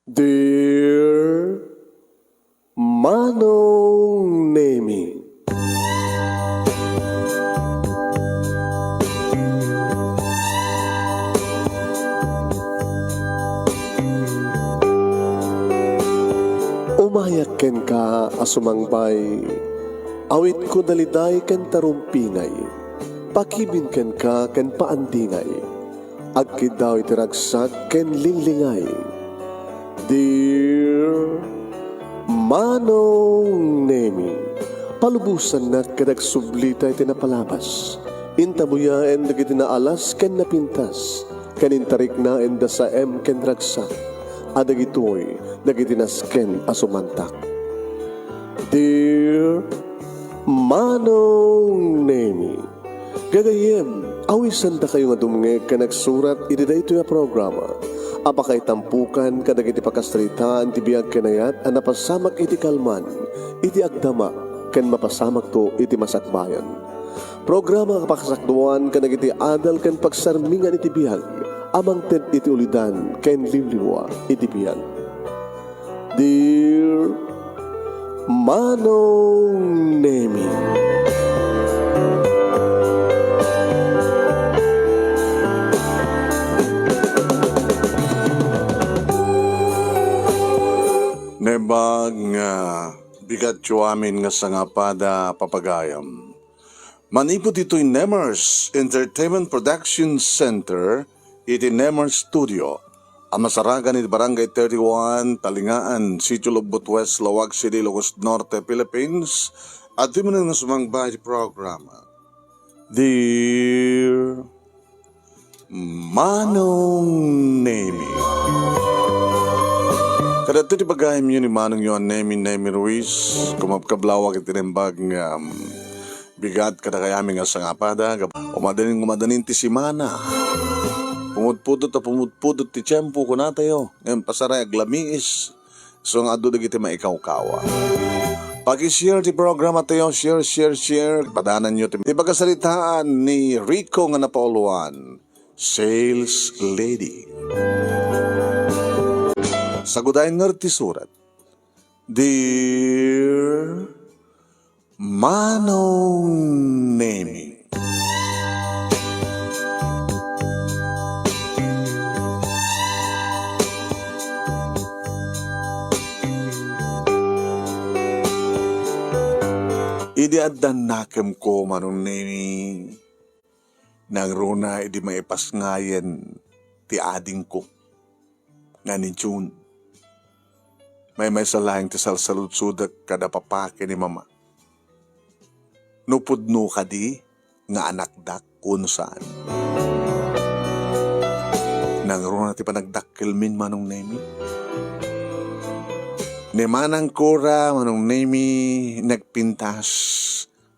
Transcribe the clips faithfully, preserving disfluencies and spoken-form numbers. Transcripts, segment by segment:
Dear Manong Nemi. Umayak kenka a sumangbay, awitko daliday ken tarumpingay, pakibin kenka ken paandingay. Agkiddaw iti ragsak ken linglingay. Dear Manong Nemi, palubosannak ket agsublita iti napalabas. Intabuyaen dagiti naalas ken napintas, ken intariknaen da saem ken ragsak, a dagitoy dagiti nasken a sumantak. Dear Manong Nemi, gagayyem, awisandakayo nga dumngeg ken agsurat iti daytoy a programa a pakaitampukan kadagiti pakasaritaan ti biag ken ayat a napasamak iti kalman, iti agdama, ken mapasamakto iti masakbayan. Programa a pakasakduan kadagiti adal ken pagsarmingan iti biag a mangted iti ulidan ken limlimua iti biag. Dear Manong Nemi. Naimbag nga bigatyo amin nga sangapada, papagayam. Manipud ditoy Nemers Entertainment Production Center iti Nemers Studio a masarakan iti Barangay thirty-one, Talingaan, Sitio Logbot West, Laoag City, Ilocos Norte, Philippines, adtoy manen nga sumangbay iti programa. Dear Manong Nemi. Kadagitoy ti pagayamyo ni Manongyo a Nemi, Nemi Ruiz, kumabkablawak iti naimbag nga, um, bigat kadagayami nga sangapada, gap-, umadanin, umadanin ti simana. Pumudpudot a pumudpudot ti tiempo, kunatayo. Ngem pasaray aglamiis. So nga adu dagiti maikawkawa. Paki-share ti programa tayo, share, share, share. Padananyo ti, ti pakasaritaan ni Rico nga napauluan, sales lady. Sagudayen ngarud ti surat. Dear Manong Nemi. Idi adda nakemko, Manong Nemi, nangruna idi maipasngayen ti adingko nga ni June. Maymaysa laeng ti salsaludsodek kada papa ken ni mama. No pudno kadi nga anakdak wenno saan. Nangruna ti panagdakkelmin, Manong Nemi. Ni manangko ra, Manong Nemi, nagpintas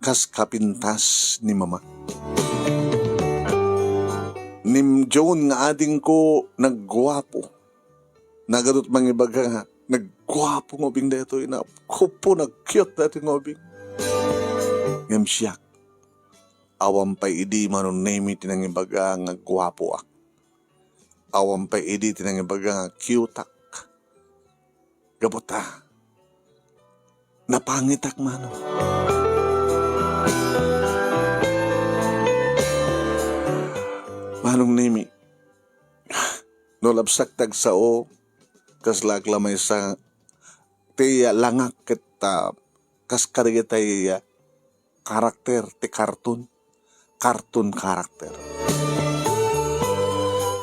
kas kapintas ni mama. Ni June nga adingko, nagguapo. Nagadut mangibaga nga, "Nagguapo nga ubing daytoy, na, kupo, nag-cute daytoy nga ubing." Ngem siak, awan pay idi, Manong Nemi, ti nangibaga nga guapoak. Awan pay idi ti nangibaga nga cuteak. Gapu ta, napangitak, Manong. Manong Nemi, no labsak ti agsao, kasla ak la maysa ti langak ket, ah, kas kadagitay, ah, karakter ti karton. Karton karakter.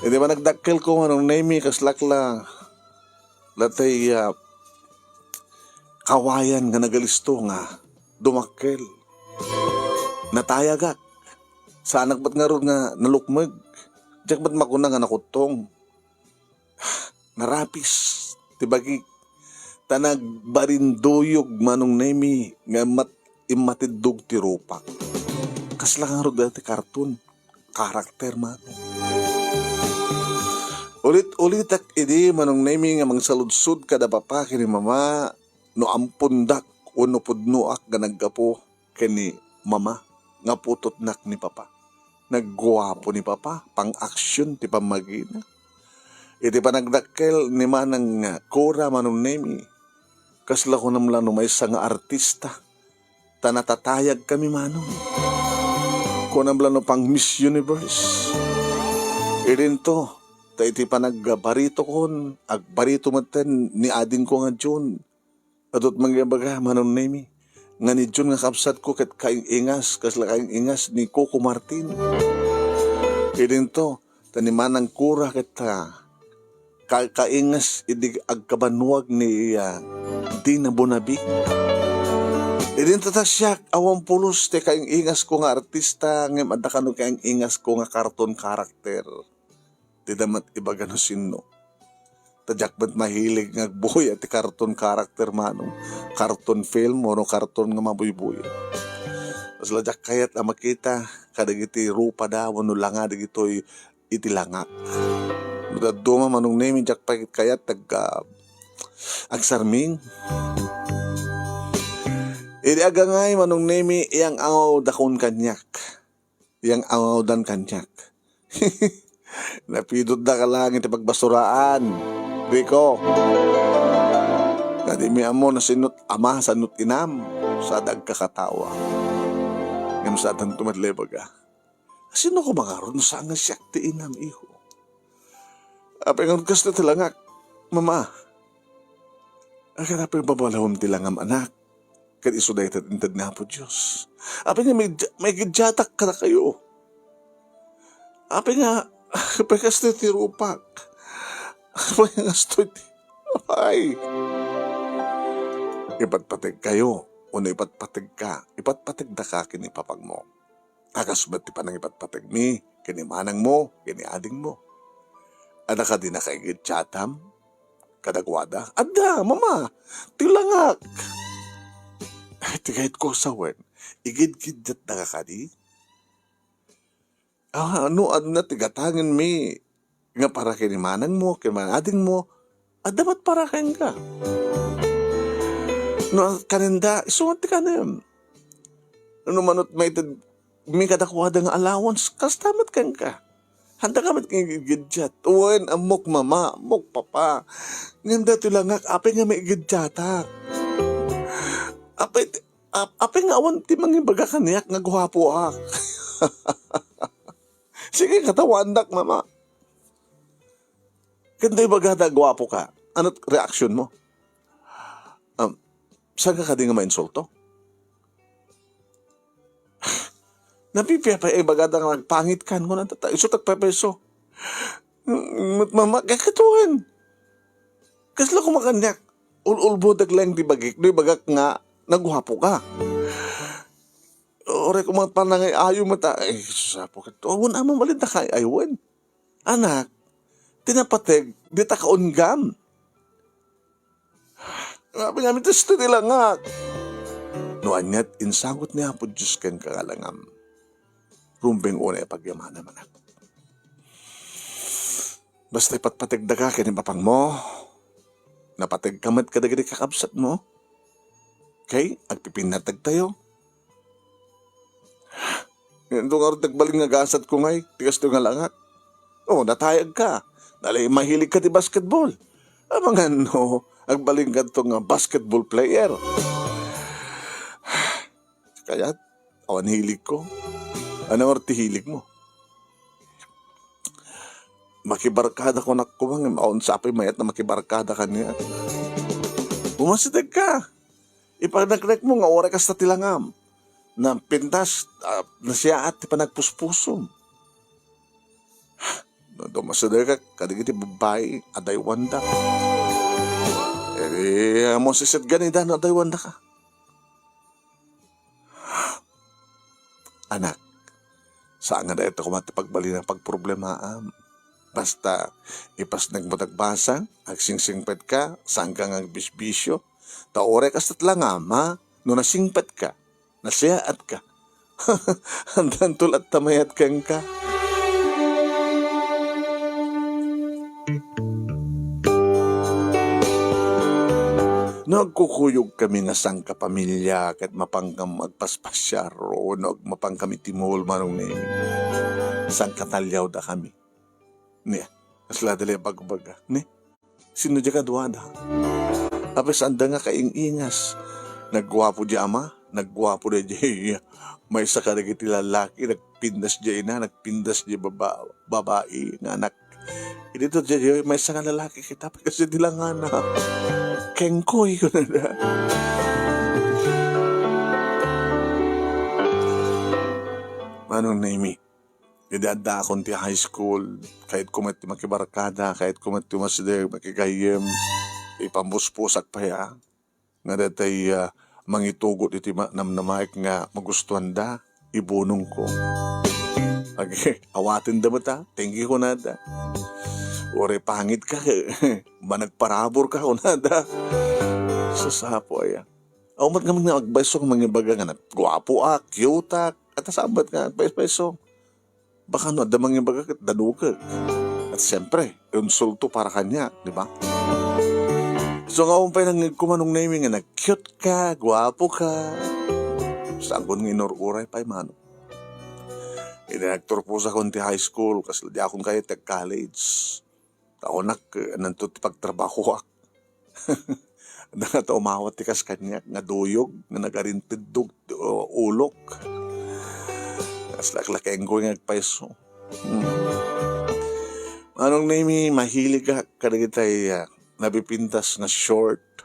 Idi panagdakkelko, Manong Nemi, kasla ak la, la tay, ah, kawayan nga nagalisto nga dumakkel. Natayagak. Saanak met ngarud nga nalukmeg. Diak met makuna nga nakuttong. Narapis ti bagik. Ta nagbarinduyog, Manong Nemi, nga mat-, immatiddog ti rupak. Kasla ngarud dayta ti karton. Karakter, Manong. Ulit-ulitak idi, Manong Nemi, nga mangsaludsod kada papa ken ni mama no ampondak wenno pudnoak nga naggapu ken ni mama nga putotnak ni papa. Nagguapo ni papa, pang-aksyon ti pammagina. Iti panagdakkel ni Manang Cora, Manong Nemi, kasla kunam la no maysa nga artista, ta natatayagkami, Manong. Kunam la no pang Miss Universe. Idinto, ta iti panagbaritokon, agbarito metten ni adingko nga June. Adut mangbaga, Manong Nemi, nga ni June nga kabsatko ket kaing-ingas, kasla kaing-ingas ni Coco Martin. Idinto, ta ni Manang Cora ket, ah, ka-, kaingas idi agkabannuag ni, ah, Dina Bonabi. Idinto ta siak, awan pulos ti kaing-ingasko nga artista, ngem adda kano kaing-ingasko nga cartoon character. Dida met ibaga no sinno. Ta diak met mahilig nga agbuya ti cartoon character, Manong. Cartoon film wenno cartoon nga mabuybuya. Kasla diak kayat a makita kadagiti rupada wenno langa dagitoy iti langak. No dadduma, Manong Nemi, diak pay kayat ag-, ah, agsarming. Idi agangay, Manong Nemi, iyang-angawdakon kaniak. Iyang-angawdan kaniak. Napidutdaka laeng iti pagbasuraan, Rico. Kadimi ammo no sinno't ama, sanno't inam, sada agkakatawa. Ngem sadanto met la ibaga. Sino ko mangarod no saan nga siak ti inam, iho? Apay ngarud kastoy ti langak, Mama? Akin apay babalawem ti langam, anak? Ket isu dayta ti inted ni Apo Dios. Apay nga maigid-, maigiddiatak kadakayo? Apay nga, apay kastoy ti rupak? Apay nga kastoy ti, apay? Ipatpategkayo, wenno ipatpategka, ipatpategdaka ken ni papagmo. A kas met ti panangipatpategmi ken ni manangmo ken ni adingmo. Adda kadi nakaigiddiatam kadakuada? Adda, Mama, ti langak. Ay, ti kayatko sawen, igidgiddiatdaka kadi? Ah, no adda ti gatangenmi nga para ken ni manangmo, ken ni adingmo, adda met para kenka. No kanenda, isu met ti kanem. No manut maitedmi kadakuada nga allowance, kasta met kenka. Haanda ka met nga igidgiddiat. Wen, ammok, Mama, ammok, Papa. Ngem daytoy langak, apay nga maigiddiatak? Apay ti, ap-, apay nga awan ti mangibaga kaniak nga guapoak? Sige, katawaandak, Mama. Ken ta ibagada a guapoka, ano't reaksionmo? Um, saanka kadi nga mainsulto? Napipia pay ibagada nga nagpangitkan, kunana, ta isu ti agpaypayso. Met, Mama, kakatuan. Kasla koma kaniak, ul-ulbodak laeng ti bagik, no ibagak nga naguapoka. Uray koma panangay-ayo met, ay, sus, Apo, ket awan a mabalinda kay aywen. Anak, ti napateg, dita kaunggam. Apay nga mitesti ti langak. No aniat insagut ni Apo Dios kenka nga langam, rumbeng unay a pagyamanam, anak. Basta ipatpategdaka ken ni papagmo, napategka met kadagiti kakabsatmo. Okay? Agpipinnatagtayo. Ngem no ngarud ti agbalin nga gasatko ngay, ti kastoy nga langak. O, natayagka. Nalay mahiligka ti basketball. Amangan no, agbalinka adto nga basketball player. Kayat, awan hiligko. Ania ngarud ti hiligmo? Makibarkada kunak koma, ngem awan sa pay mayat a makibarkada kaniak. Umasidegka. Ipaneknekmo nga uray kasta ti langam. Napintas, ah, nasiaat ti panagpuspusom. No dumasidegka kadagiti babbai a daywanda, idi, ah, mo sisidgan ida no daywandaka. Anak, saan nga dayta koma ti pagbalin a pagproblemaam. Basta, ipasnekmo ti agbasang, agsingsingpetka, saanka nga agbisbisio. Ta uray kasto't langam, ha? No nasingpetka, nasiaatka. Haandanto latta mayat kenka. No agkukuyogkami nga sangkapamilia ket mapankam agpaspasiar, o no ag-, mapankami ti mall, Manong Nemi, sangkataliawdakami. Nia, Kasla dali a bagbaga. Ne? Sino di kaduada? Apay, saanda nga kaing-ingas. Nagguapo di ama, nagguapo di, di maysa kadagiti lalaki, nagpintas di ina, nagpintas di baba-, babai nga anak. Idi to, di, di, maysa nga lalaki kita, pagkasi di langana. Kengkoy ko na da. Manong Nemi, idi addaakon ti high school, kayatko met ti makibarkada, kayatko met ti umasdeng, makigayyem, ipammuspusak pay a. Nga datay, ah, mangitugot iti ma-, namnamaek nga magustuanda, ibunongko. Ag-, awatenda met a, thank you kunada. Uray pangit ka, managparabur ka kunada. Sus, Apo aya. Awan met ngamin nga agpayso nga mangibaga nga nagguapoak, cute-ak, ket sabet nga agpayso. Baka no adda mangibaga ket danukek. At siyempre, insulto para kaniak, di ba? So, nga pay nangngegko, Manong Nemi, nga nag-cute ka, guapo ka. Saan ko nga inur-uray pay, Manong. Idi nagturpos akon ti high school, kasla di akon kayat ti college. Tao nak, eh, nanto ti pagtrabahoak. Adda nga ta umawat ti kas kaniak nga duyog nga nagarinteddog ti, uh, ulok. Kas laklakengko nga agpayso. Hmm. Manong Nemi, mahiligak kadagitay, ah, napipintas nga short.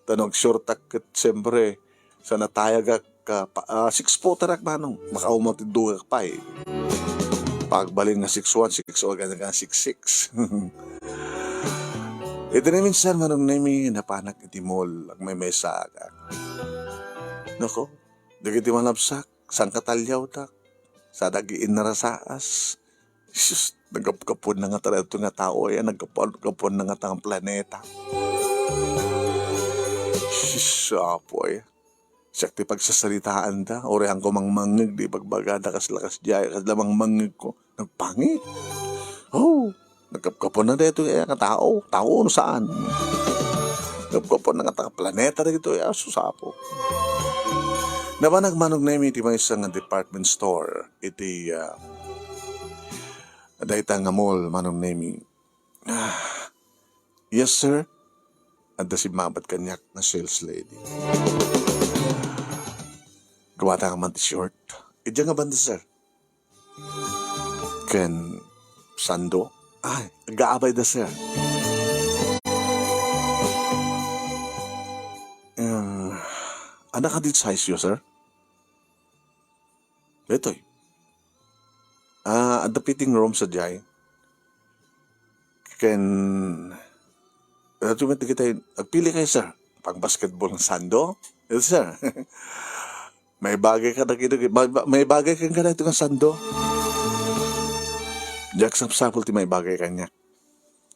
Ta no agshortak ket, siyempre, sa natayagak ka pa, ah, six-footer-ak, Manong. Makaumatiddogak pay. Pagbalin nga six one, six one, nga six six. Iti naminsan, Manong Nemi, napanak iti mall, agmaymaysaak. Nako, dagiti malabsak, saan kataliawtak? Sa dagi inarasaas. Sus, nagapgapon na nga tayo nga tao, ya, nagapon, gapon na nga tang planeta. Sus, Apo, ya. Siak ti pagsasaritaanda, uray angko mangmangngeg di bagbagada kas lakas diay, kasla mangmangngeg ko. Nagpangit. Oh, nagkapkapon na daytoy nga tao. Tao no saan. Nagkapkapon na nga ta-, planeta daytoy, ah, sus, Apo. Nabanag Manong Nemi iti maysa nga department store iti, ah, dayta nga mall, Manong Nemi. Ah, "Yes, sir." Adda simmabat kaniak nga sales lady. "Gumatta ka man ti short. Idiay nga banda, sir?" "Ken sando?" "Ay, aggaabay da, sir." "Em, adda kadi size yo, sir?" "Daytoy. Ah, adda fitting room sadiay. Ken, adda met dagitay, agpili kayo, sir. Pang-basketball nga sando?" "Yes, sir." "Maibagay ka dagiti, ma-, ma-, maibagay ka kadagiti nga sando?" Diak sapsapul ti maibagay kaniak.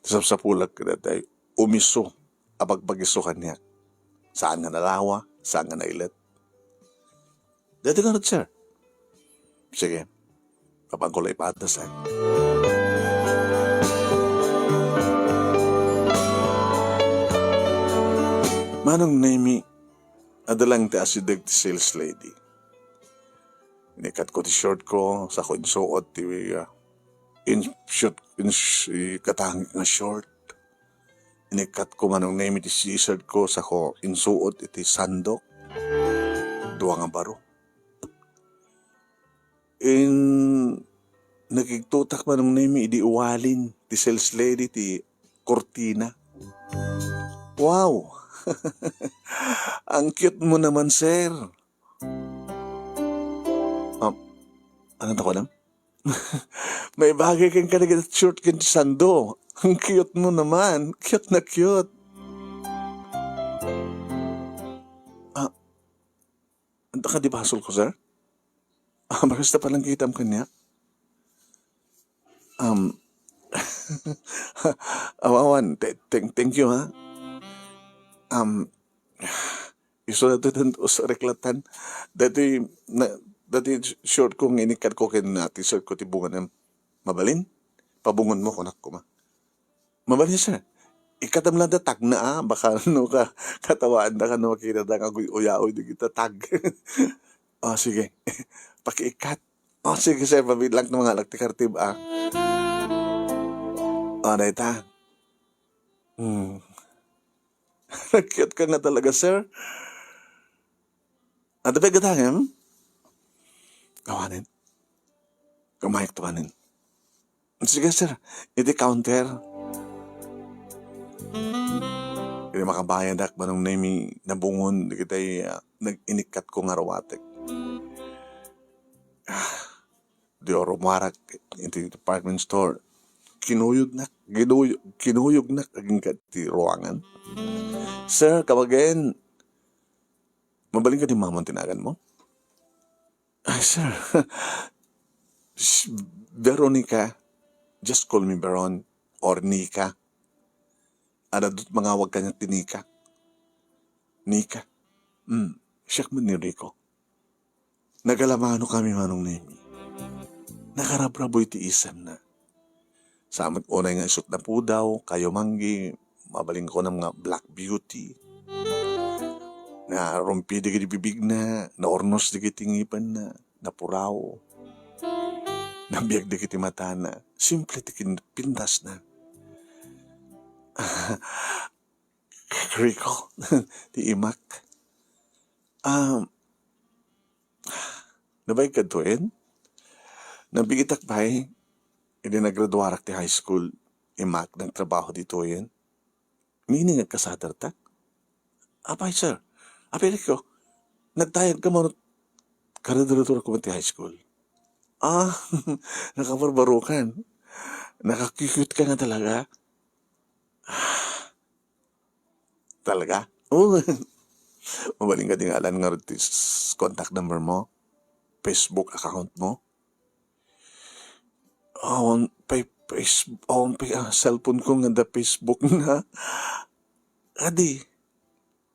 Sapsapulak kadagitay umiso a pagpagiso kaniak. Saan nga nalawa, saan nga nailet. "Daytoy ngarud, sir." "Sige. Apanko la ipadasan." Manong Nemi, adda lang ti asideg ti sales lady. Inikkatko ti short ko, sako insuot ti, ah, in-, short, in-, sh-, katangik nga short. Inikkatko Manong Nemi ti t-shirt ko, sako insuot iti sandok. Dua nga baro. In, nakigtotak Manong Nemi idi uwalin ti sales lady ti kurtina. "Wow! Ang cute mo naman, sir." Ah, ano to, madam? "Maibagay kenka dagiti short ken sando. Ang cute mo naman. Cute na cute." "Ah, anta kadi basol ko, sir?" "Ah, basta panangkitam kaniak." Um, awawan, th-, thank, thank you, ha. Um, isu na to, usa reklatan. Dati na, dati short ko nga inikkat ko ken, ah, t-shirt ko ti bungan. Mabalin? Pabungon mo, kunak kuma. Mabalin, sir. Ikkatam lang da tagna, ah. Baka no ka, katawaan da ka no makita da nga aguy-uyaoy di kita tag. Oh, sige. Pakiikkat. Oh, sige, sir. Mabilang na mga ti kartib, ah. O, dayta. Hmm. Nagkiyat ka nga talaga, sir. Adda pay gatangem? Awanen. Kumayek to kanin. Sige, sir. Iti counter. Iti makabayadak, Manong Nemi, nabungon, dagitay, ah, nag-inikkat ko nga ruatek. Ah, di rumarak iti department store. Kinuyognak, ginuyo-, kinuyognak agingga ti ruangan. Sir, come again. Mabalin ka di mamon tinagan mo? Ay, sir. Sh-, Veronica. Just call me Veron or Nika. Adda dut mangawag kaniak ti Nika. Nika. Hmm, siak met ni Rico. Nagalamano kami, Manong Nemi. Nakarabraboy ti isemna. Sa met unay nga isut na pudaw, kayo manggi, mabalin ko nga Black Beauty. Narumpi dagiti bibigna, naurnos dagiti ngipenna, napuraw. Nabiag dagiti matana, simple ti kin-, pintasna. Rico, ti imak. Ah, nabain kadtoyen? Nabiitak pay, idi nagraduarak ti high school, imak nagtrabaho ditoyen. Meaning, agkasadertak? Apay, sir. Apay, Rico, nagtayag ka manut-, karadradura ko ti high school. Ah, nakabarbarokan. Nakakyukyut ka nga talaga. Talaga? Oo. Mabalin ka di nga alan nga ti s-, contact number mo? Facebook account mo? Awan pay face-, awan pay, ah, cellphone ko nga adda Facebook na. Adi.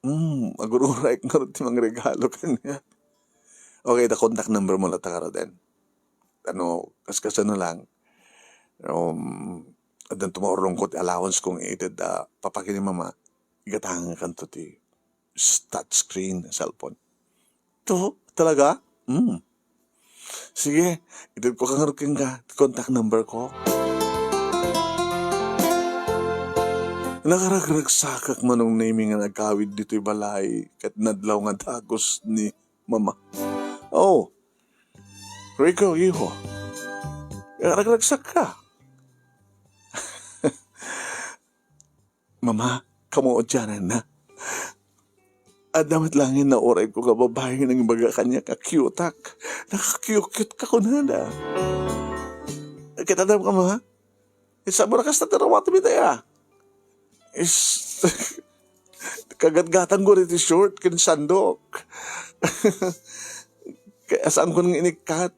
Hmm, agur-urayek ngarud ti mangregalo kaniak. Okay, ta contact number mo latta ngaruden. Ano, kaskasano lang. Um, addanto maurlongko ti allowance ko nga ited, ah, papagi ni mama, igatangankanto ti s-, touchscreen a cellphone. To, talaga? Hmm. Sige, itedko ka ngarud kenka ti contact number ko. Nakaragragsakak, Manong Nemi, nga nagkawid ditoy balay ket nadlaw nga dagus ni Mama. Oh, Rico, iho. Nakaragragsak ka. Mama, kamuodianan na. Adda met laeng nauray ko nga babai nga nangibaga kaniak nga cute-ak. Nakakyukyut ka kunana. Ket adda ka, ma? Isa mo na kasta ti rawat mi daya. Is, kagatgatang ko iti short ken sandok. Kaya saan ko nang inikkat?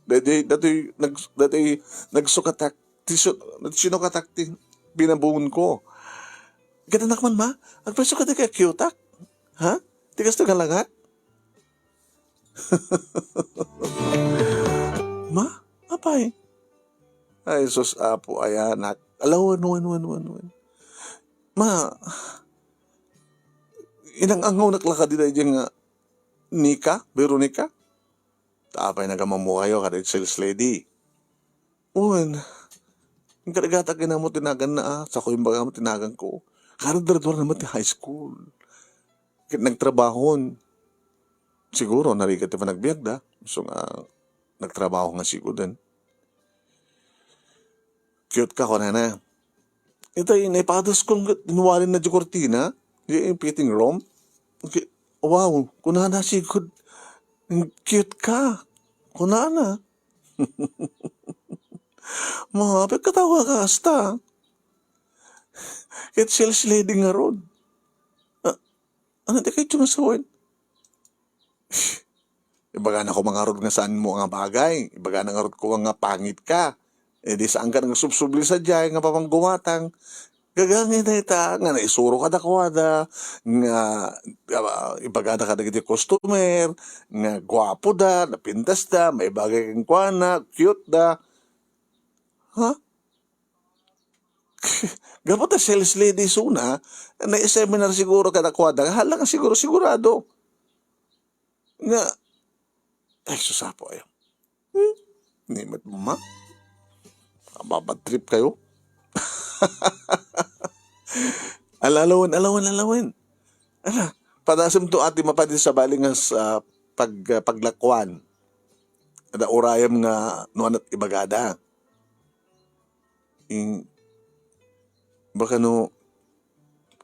Daytoy, daytoy, nag-, daytoy nagsukatak, ti su-, sinukatak ti binabungon ko. Kitanak man, ma? Agpasukat ti kay cute-ak? Ha? Ti kasto nga langat? Ma? Apay? Ay, sus, Apo, ay, anak. Ala, wen, wen, wen, wen, wen. Ma, inang-angawnak la kadi daydiay nga Nika, Veronica? Ta apay nagamamukayo kada sales lady? Wen, inkarigata kinamo tinagan na, ah. Sa ko imbaga mo tinagan ko. Karadradua na met ti high school. Ket nagtrabahon. Siguro, narigat ti panagbiagda. So nga, nagtrabaho nga siguden. Cute ka, kunana. Itay, naipadas ko nga tinwalin na di kurtina, di fitting room. Okay. Wow, kunana sigud, cute ka. Kunana. Ma, pagkatawa ka hasta. Ket sales lady ngarud. Ah, ano ti kayo nga sawen? Ibagana ko mangarod nga saan mo nga bagay. Ibagana ngarod ko nga pangit ka. Eh, di saan ka nagsubsubli sa jay nga papanggumatang. Gagangay na ita, nga naisuro ka dakwada, nga, ah, ibagada ka dagiti customer, nga guapo da, napintas da, maibagay kenkuana, cute da. Ha? Gapu ta sales lady suna, na-seminar siguro kadakwada, hala nga siguro sigurado. Nga, ay, susapo ayo. Hmm? Ni met mo, ma? Mababad trip kayo? Alalawen, alawen, alawen. Ala, padasem to ati mapadi sabali nga sa pag-, paglakuan. Ada urayem nga no anat ibagada. Ing-, baka no,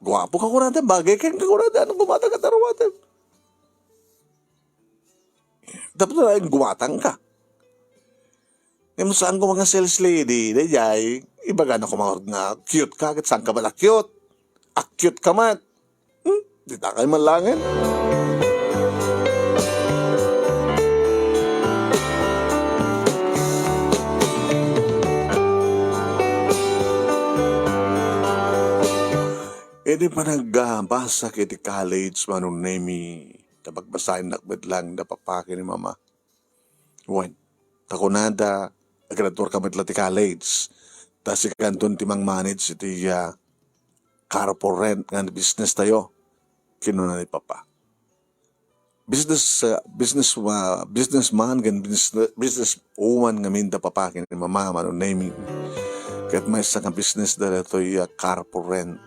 guwapo ka kunada, bagay ka kunada, ano gumata ka taruwatan. Dapat na lang gumatang ka. Ngem saan ko mga sales lady, dayjay, ibaga na ko nga cute ka, ket saan ka ba na cute? Acute ka man. Hmm? Di ta kay manlangen. Idi panagbasa iti college, Manong Nemi, ta pagbasaennak met lang da papa ken ni mama. Wen, ta kunada, agraduar ka met la ti college. Ta sikanton ti mangmanage iti, ah, car for rent nga business tayo. Kinuna ni papa. Business, ah, business, ah, businessman ken business, businesswoman ngamin da papa ken ni mama, Manong Nemi. Ket maysa nga business da daytoy, ah, car for rent.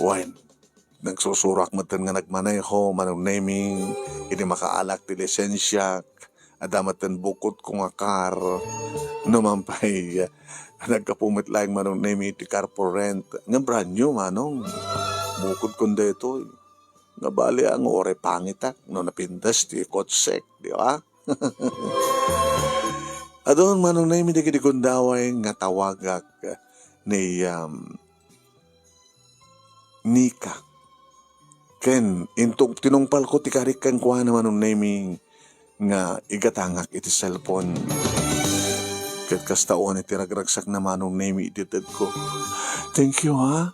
Wen, nagsusurak metten nga nagmaneho, Manong Nemi, idi makaalak ti lisensiak, adda metten bukod ko nga car. No man pay, naggapu met laeng, Manong Nemi, ti car for rent. Nga brand new, Manong. Bukod kon daytoy. Nga bali, ang ore pangitak, no napintas ti kotsek, di ba? Adun, Manong Nemi, dagiti gundaway nga tawagak ni, um, Nika. Ken, inton tinungpalko ti karik kenkuana, Manong Nemi, nga igatangak iti cellphone. Ket kasta unay ti ragragsakna, Manong Nemi, iti tedko. Thank you, ha?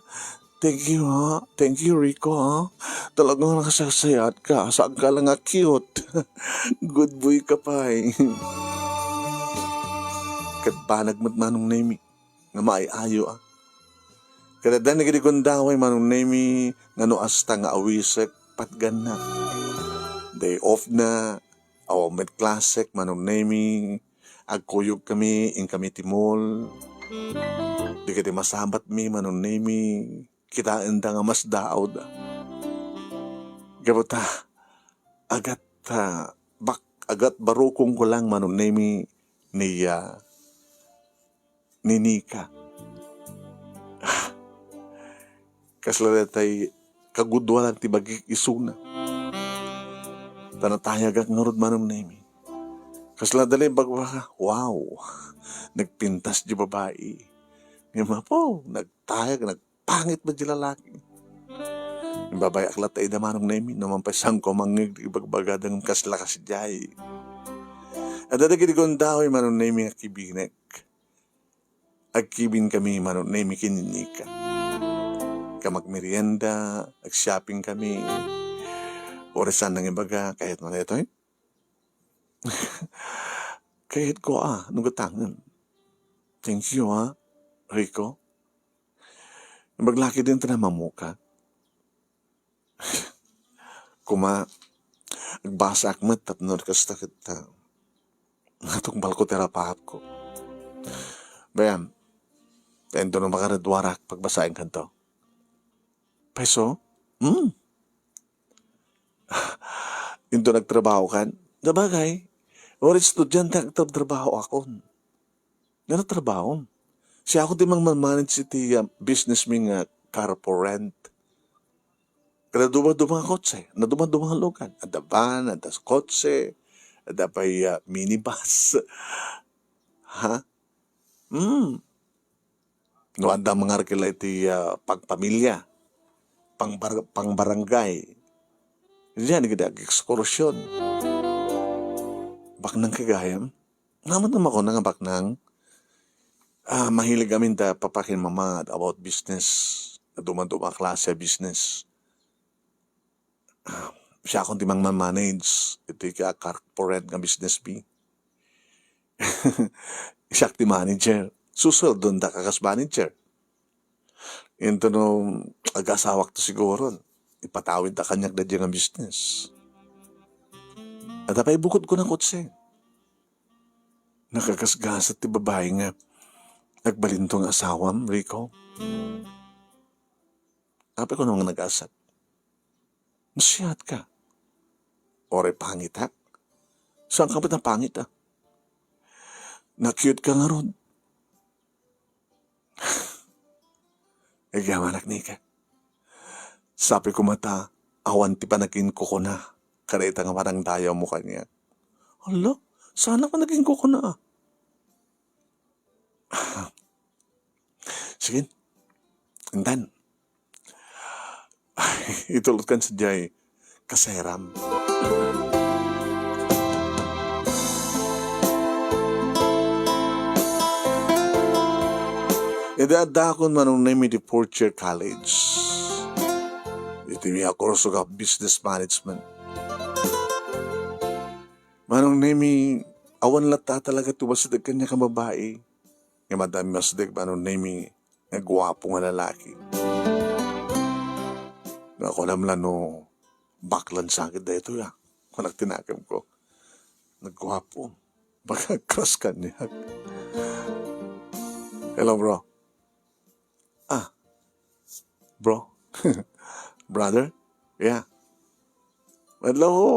Thank you, ha? Thank you, Rico, ha? Talagang nakasasayat ka. Saan ka lang nga cute. Good boy ka pay. Ket banag met, Manong Nemi, nga maay-ayo, ah. Ket adda dagiti gundaway, Manong Nemi, nga no asta nga awisek, patganna. Day off na, awan met klasek, Manong Nemi, agkuyog kami, inkami ti mall. Dagiti masabatmi, Manong Nemi, kitaenda nga masdaawda. Gapu ta, agat, ah, bak-, agat barukongko lang, Manong Nemi, ni, ah, ni Nika. Ah, kasla daytay kagudoalan ti bagik isuna. Ta natayagak ngarud, Manong Nemi. Kasla dayta ibagbagak, wow, nagpintas ti babai. Ngem apo, nagtayag, nagpangit met ti lalaki. Ibabayak latta ida, Manong Nemi, no man pay saanko mangngeg ti ibagbagada ngem kasla kasdiay. Adda dagiti gundaway, Manong Nemi, nga kibinek. Agkibin kami, Manong Nemi, ken ni Nika. Kam agmerienda, agshopping kami. Uray saan nangibaga, kayat man daytoy? Kayatko a, no gatangen. Thank you, ha, Rico. Ibaga la ketdin ta namamukak. Koma, agbasaak met tapno kasta ket, ah, natungpalko ti rapaapko. Bayam, ta intono makaraduarak, pagbasaenkanto. Payso? Hmm. Intono agtrabahokan? Sabagay, uray estudiante, agtrabahoakon. Nagtrabaho. Siakon ti mangmanmanage iti, ah, business mi nga car for rent. Kada dumaduma nga kotse, nadumaduma nga lugan. Adda van, adda kotse, adda pay, ah, minibus. Ha? Hmm. No adda mangarkila iti, ah, pagpamilya, pangbar-, pangbarangay. Diyan, iti ag-ekskursion. Baknang kagayam. Naman naman ko nga baknang. Ah, mahilig amin da papa ken mama about business. Dumaduma a klase a business. Ah, siakon ti mangmanmanage iti ka-, car for rent nga business mi. Siak ti manager. Susueldon da ka kas manager. Intono agasawak to siguro, ipatawid da kaniak daydiay nga business. Adda pay bukod ko nga kotse. Nakagasgasat ti babai nga Nagbalinto nga asawam, Rico? Apay kuno nga nagasak? Masiatka. Uray pangitak? Saan ka met napangit, a? Na-cute ka ngarud. Agyamanak, Nika. Sapay koma ta awan ti panaginkukuna kadayta nga panangdayawmo kaniak. Hala, saanak panaginkukuna, a? Sige. Intan. Itulotkan sadiay kaseram. Idi addaakon, Manong Nemi, idi fourth year college, iti mi a kurso nga business management. Manong Nemi, awan latta talaga ti umasideg kaniak a babai. Nga madam, umasideg, Manong Nemi, nga guapo nga lalaki. Nga kunam la no baklan sakit daytoy, a. Kunak ti nakemko. Nagguapo. Baka crush kaniak. Hello, bro. Ah. Bro. Brother? Yeah. Madlaw ko.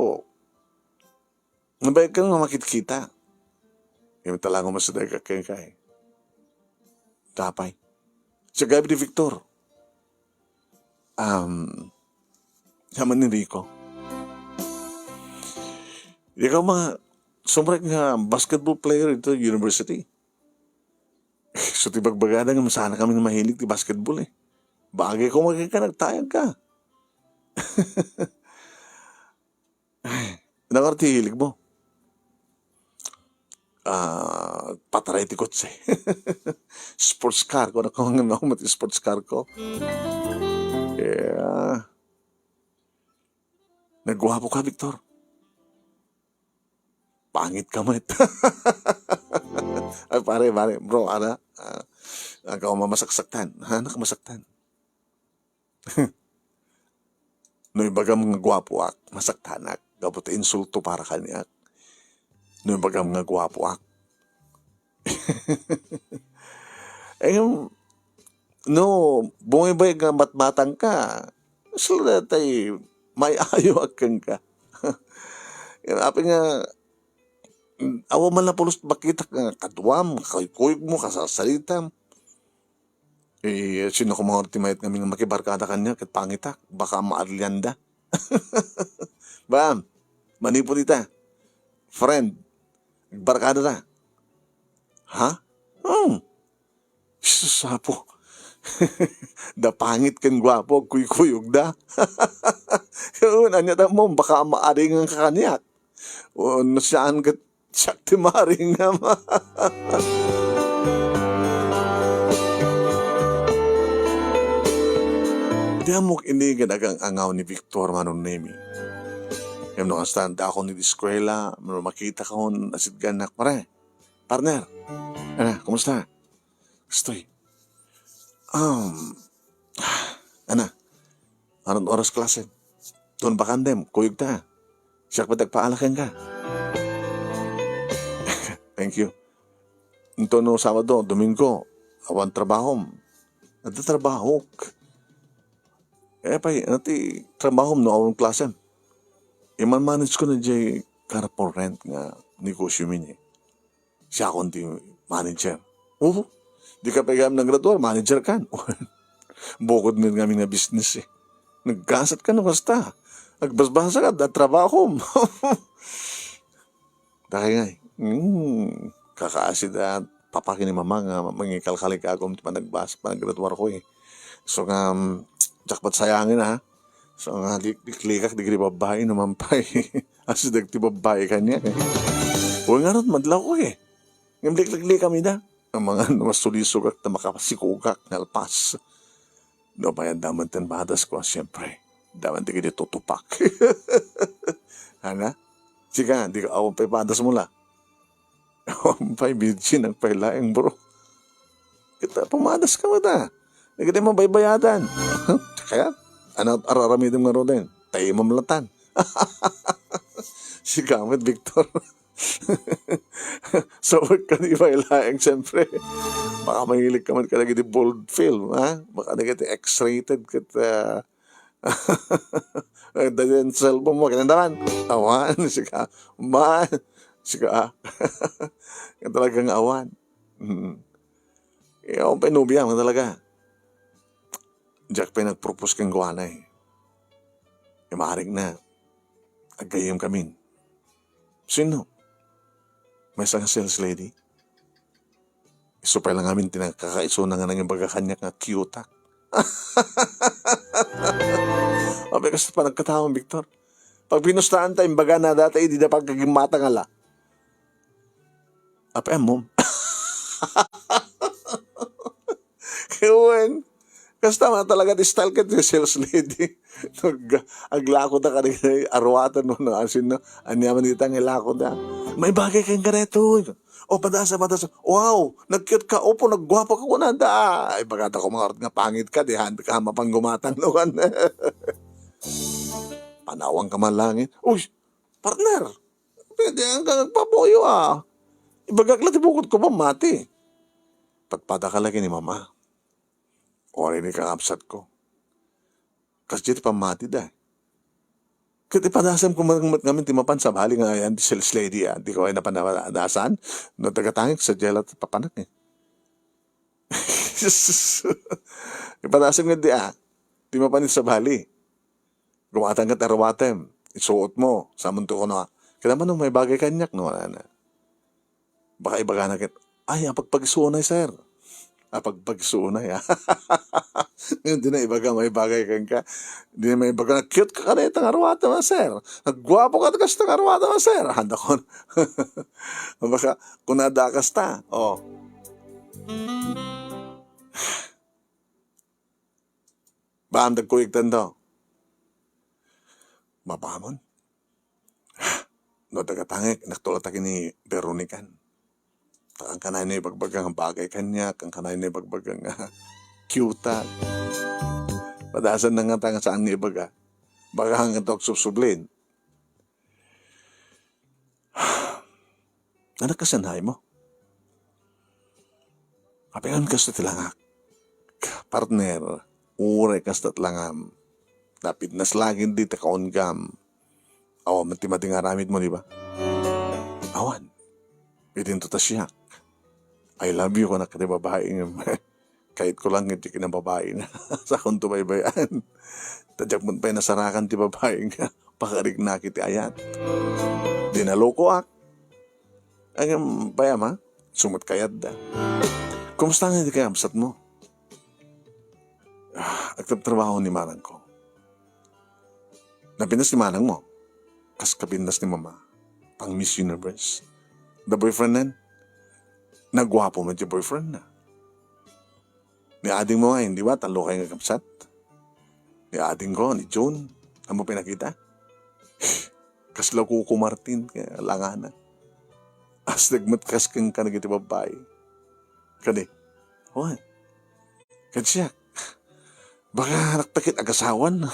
Nabayag ka nga makitkita. Kaya talango masideg ka kenka, e. Apay? Sa gabi ni Victor. Um, Yaman ni Rico. Ikaw mga sumrek nga basketball player iti university. So, ti bagbagada nga saan kami mahilig ti basketball, e. Bagay ko, magka nagtayag ka. Ay, nakar ti hilig mo? Ah, pataray ti kotse. Sports car ko, naku, nga naumat sports car ko. Yeah. Nagguapo ka, Victor. Pangit ka met. Ay, pare, pare, bro, ana, ah, ikaw mamasaksaktan. Ha, anak, masaktan. No ibagam nga guapoak, masaktanak. Gapu ta insulto para kaniak. No ibagam nga guapoak. Em, no, bungibay nga matmatang ka, sila tay may ayo kenka. Apay nga, awan man la pulos makitak nga kaduam, kakuykuyogmo, kasarsaritam. Eh, sino koma ti mayat ngamin nga makibarkada kaniak ket pangitak? Baka maadlianda. Bam, manipud ita. Friend, agbarkada ta. Ha? Hmm. Sus, Apo. Da pangit ken guapo, agkuykuyogda. Ania ta mo, baka maaringan ka kaniak. O, no saan ket siak ti maringam. Di ammok ini nga nagang-angaw ni Victor, Manong Nemi. Ngem no kasta, addaakon iti eskuela, no makitakon, asidganak, pare. Partner, ana, kumusta? Kastoy. Um, ana, aron oras klase. Don bakandem, kuyog ta. Siak pay ti agpaala kenka. Thank you. Inton no Sabado, Domingo, awan trabahom. Adda trabahok. Eh, pay, ano ti trabahom no awan klasem? Iman-manage ko na jay car for rent nga negosyo mi ni. Siakon ti manager. Oo. Di ka pay gayam naggraduar, manager kan. Bukod met ngamin nga business, e. Naggasat ka no kasta. Agbasbasa ka, adda trabahom. Dakay ngay. Hmm. Kakaasi da papa ken ni mama nga mangikalkalikagom ti panagbas-, panaggraduar ko, e. So nga, mm, jackpot sayangin, ha? So nga, lik-, liklikak dagiti babbai no man pay. Asideg ti babbai kaniak, e. Wen ngarud, madlaw ko, e. Ngem likliklikam ida. Amangan no masulisogak ta makasikogak nalpas. No, bayad damon ten badas ko, siempre. Damon ti kidi tutupak. Ana? Sika, di ka awan pay badas mo la. Awan pay, virgin ang pay laeng, bro. Kita, pumadas ka mo ta. Di ka di mabaybayadan. Kaya, ano, araramidem nga roden? Tayo mamlatan. Si Gamit Victor. Sa work ka, di ba, ilaeng, siyempre. Baka mahilig ka man kadagiti bold film, ha? Baka dagiti X-rated ket, ah, dagiti cellphone mo, kinandaman. Awan, sika. Man, sika. Talagang awan. Mm. Eh, ako pa'y nobia mo talaga. Diak pa'y nagpropose kenkuana, eh. Imarik na. Aggayyem kamin. Sino? Maysa nga sales lady? Isu pay la ngamin ti nakakaisuna nga nangibaga kaniak nga cute-ak. Apay, kasta panagkataon, Victor. Pagbinustaanta, imbagana data, idi da pagkagimmatang ala. Apay, ammom? Wen, kasta man talaga ti style ket ti sales lady. Ag-, aglakoda kadagiti aruaten, no, no, asin, no? Ania man ita nga ilakoda? Maibagay kenka daytoy. O, padasa, padasa. Wow, nag-cute ka. Opo, nagguapo ka kunada. Ay, bagata ko mga orot nga pangit ka, di han ka mapan gumatang, no, kan. Panawang ka man langit. Uy, partner, pwede ang agpapuyo, ah. Ibagak la ti bukod ko, pamati. Padpada ka lagi ni mama. O, ni kakabsat ko. Kasdiay ti pammatida. Ket ipadasem ko met ngamin ti mapan sabali nga ayan ti sales lady, ah. Di ko ay napanadasan. No tagatangik, sadiay la ti papanak, eh. Ipadasem nga di, ah. Ti mapan ti sabali. Gumatang ket aruatem. Isuot mo. Samunto ko na. Kailangan mo may bagay kaniak, no? Ano, ano. Baka ibagana ket, "Ay, apagpagisuonay, sir." Apagpagisuonay, ah. Ngayon, di na ibaga, may bagay kenka. Di na may ibaga, "Cute ka kanita nga aruatem, ah, sir. Nagguapo ka kasta nga aruatem, ah, sir." Handa ko. Baka, kunada kasta. Oh. Baan dagkuyeg tanto? Mapamon? No, tagatangik, inakto la ta ken ni Veronican. Ta kankanay no ibagbaga nga bagay kaniak, kankanay no ibagbaga nga cute-ak. Padasan na nga ta nga saan nga ibaga. Baka nga to agsubsublin. Anak, kasanay mo? Apay ngem kasta ti langak. Partner, uray kasta ti langam. Napitnas lagi di ta kaunggam. Awan met ti madi nga aramid mo, di ba? Awan. Idinto ta siak. "I love you," kunak ti babai ngem. Kayatko lang iti kinababaina. Sakonto baybay-an. Ta diak met pay nasarakan ti babai nga pakariknak iti ayat. Di nalokoak. Ngem pay ama, isu met kayatda. Kumusta nga iti kakabsat mo? Ah, agtratrabaho ni manangko. Napintas ni manang mo. Kas kapintas ni mama. Pang Miss Universe. The boyfriend nen? Nagguapo met ti boyfriend na. Ni ading mo nga, di ba? Tallo kayo nga kabsat. Ni ading ko, ni June. Amo pinakita? Kasla Coco Martin, kaya langana. As nagmatkas kang kanag iti babae. Kadi, what? Kadi siya, baka naktakit agasawan, no?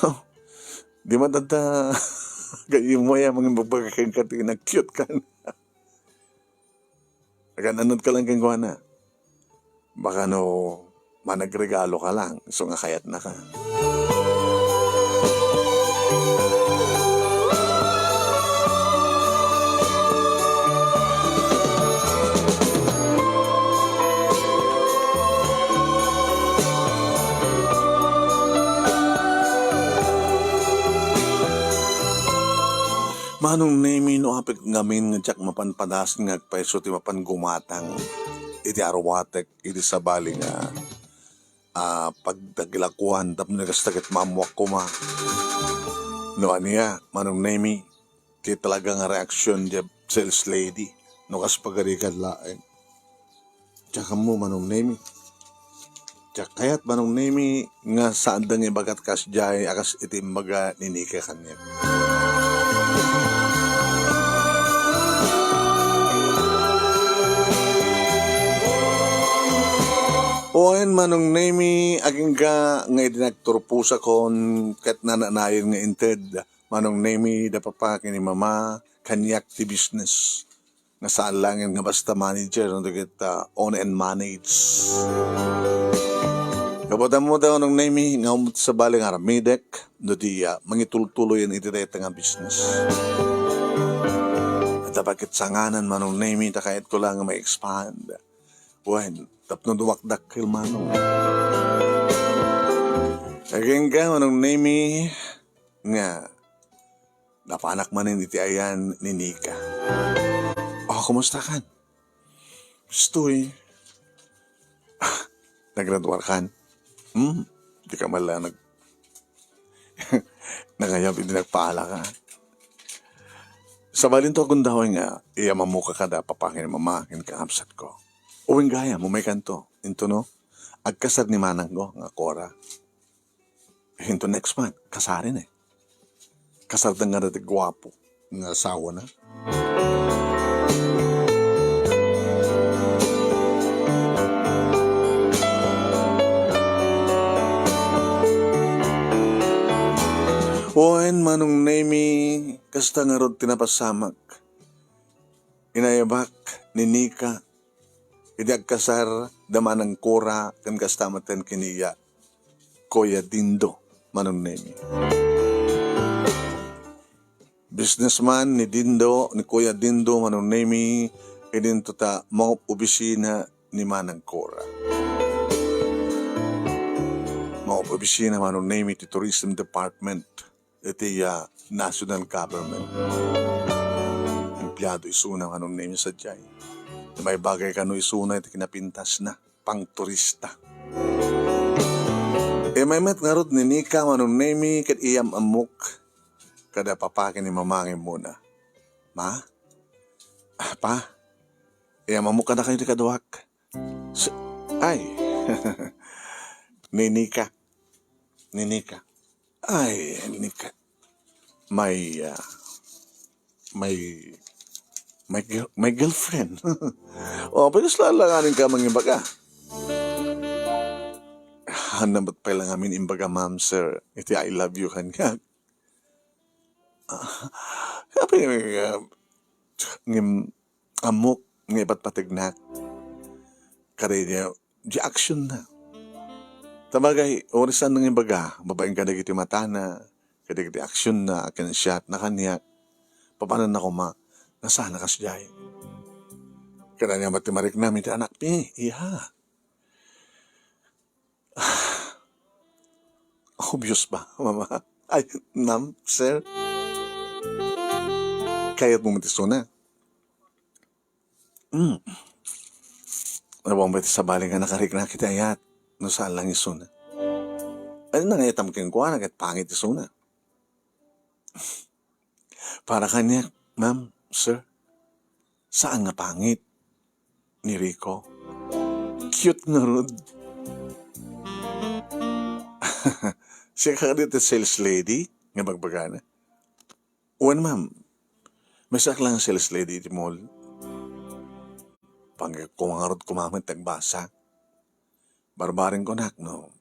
Di man tanta, gayi mo ya, mangin babaga kang kati, nag-cute kan. Agan-anad ka lang kenkuana. Baka no, managregalo ka lang, isu nga kayatna ka. Manong Nemi, no apay ngamin nga diak mapan padas nga agpayso ti mapan gumatang iti aruatek iti sabali nga, ah, pagdagilakuan tapno kasta ket maammoak koma. No ania, Manong Nemi, ti talaga nga reaksyon diay sales lady no kas pagarigan laeng. Diak ammo, Manong Nemi. Diak kayat, Manong Nemi, nga saanda nga ibagat kasdiay a kas iti imbaga ni Nika kaniak. Wen, Manong Nemi, agingga nga idi nagturpusakon ket nananayon nga inted, Manong Nemi, da papa ken ni mama, kaniak ti business. nga saan laeng nga basta manager no dagiti, ah, own and manage. Kabaelammo da, Manong Nemy, nga umot sabali nga aramidek no di, ah, mangitultuloyen iti dayta nga business. Adda pay ket sanganan, Manong Nemy, ta kayatko laeng nga ma-expand. Wen, tapno dumakdakkel, Manong. Agingga, Manong Nemy, nga napanak manen iti ayan ni Nika. Oh, kumusta kan? Bistoy. Nagraduar kan? Hmm? Di ka man lang nag-, nangayab, hindi nagpaala ka. Sabali to, agunda, oy, nga iyam-ammok kada papa ken mama ken kaabsat ko. Uwing gayam, umay kanto. Into no? Agkasar ni manang ko, nga Cora. Into next month, kasaren, eh. Kasarda nga dati guapo nga asawana. Wen, Manong Nemy, kasta ngarud ti napasamak. Inayabak ni Nika idi agkasar da manang Cora ken kasta met ken ni Kuya Dindo, Manong Nemy. Businessman ni Dindo, ni Kuya Dindo, Manong Nemy, idinto ta mangop-obisina ni manang Cora. Mangop-obisina, Manong Nemy, ti Tourism Department iti, ah, national government. Empleyado isuna, Manong Nemy, sadiay. Maibagay kano isuna iti kinapintasna, pangturista. Immay met ngarud ni Nika, Manong Nemy, ket iyam-ammok kada papa ken ni mama nga immuna. Ma? Ah, pa? Iyam-ammok kadakayo ti kaduak. S-, ay. Ni Nika. Ni Nika. Ay, Nika. My, ah, my, my girl-, my girlfriend. Oh, pwede sa lalanganin ka mangibaga. Hanna met pay lang amin imbaga, ma'am, sir, iti "I love you" kaniak. Ah, sabi nga, ah, ngem ammok nga ipatpategnak. Kada idi, di action na. Tabagay, uri saan nga ibaga, babaen kadagiti matana, kadagiti action na, ken siak na kaniak. Papananna koma, nasaan a kasdiay. Kada niya mati mariknam iti anakmi, iya. Obvious ba, mama? Ay, ma'am, sir? Kayatmo met isuna? Hmm. Awan pay ti sabali nga nakariknak iti ayat no saan lang isuna. Ay, nangayatam kenkuana ket pangit isuna. Para kaniak, ma'am, sir, saan nga pangit ni Rico. Cute ngarud. Sika kadi ti sales lady nga bagbagana? Wen, ma'am. Maysakto lang sales lady iti mall. Pangngegko ngarud koma met ti agbasa. Barbareng kunak no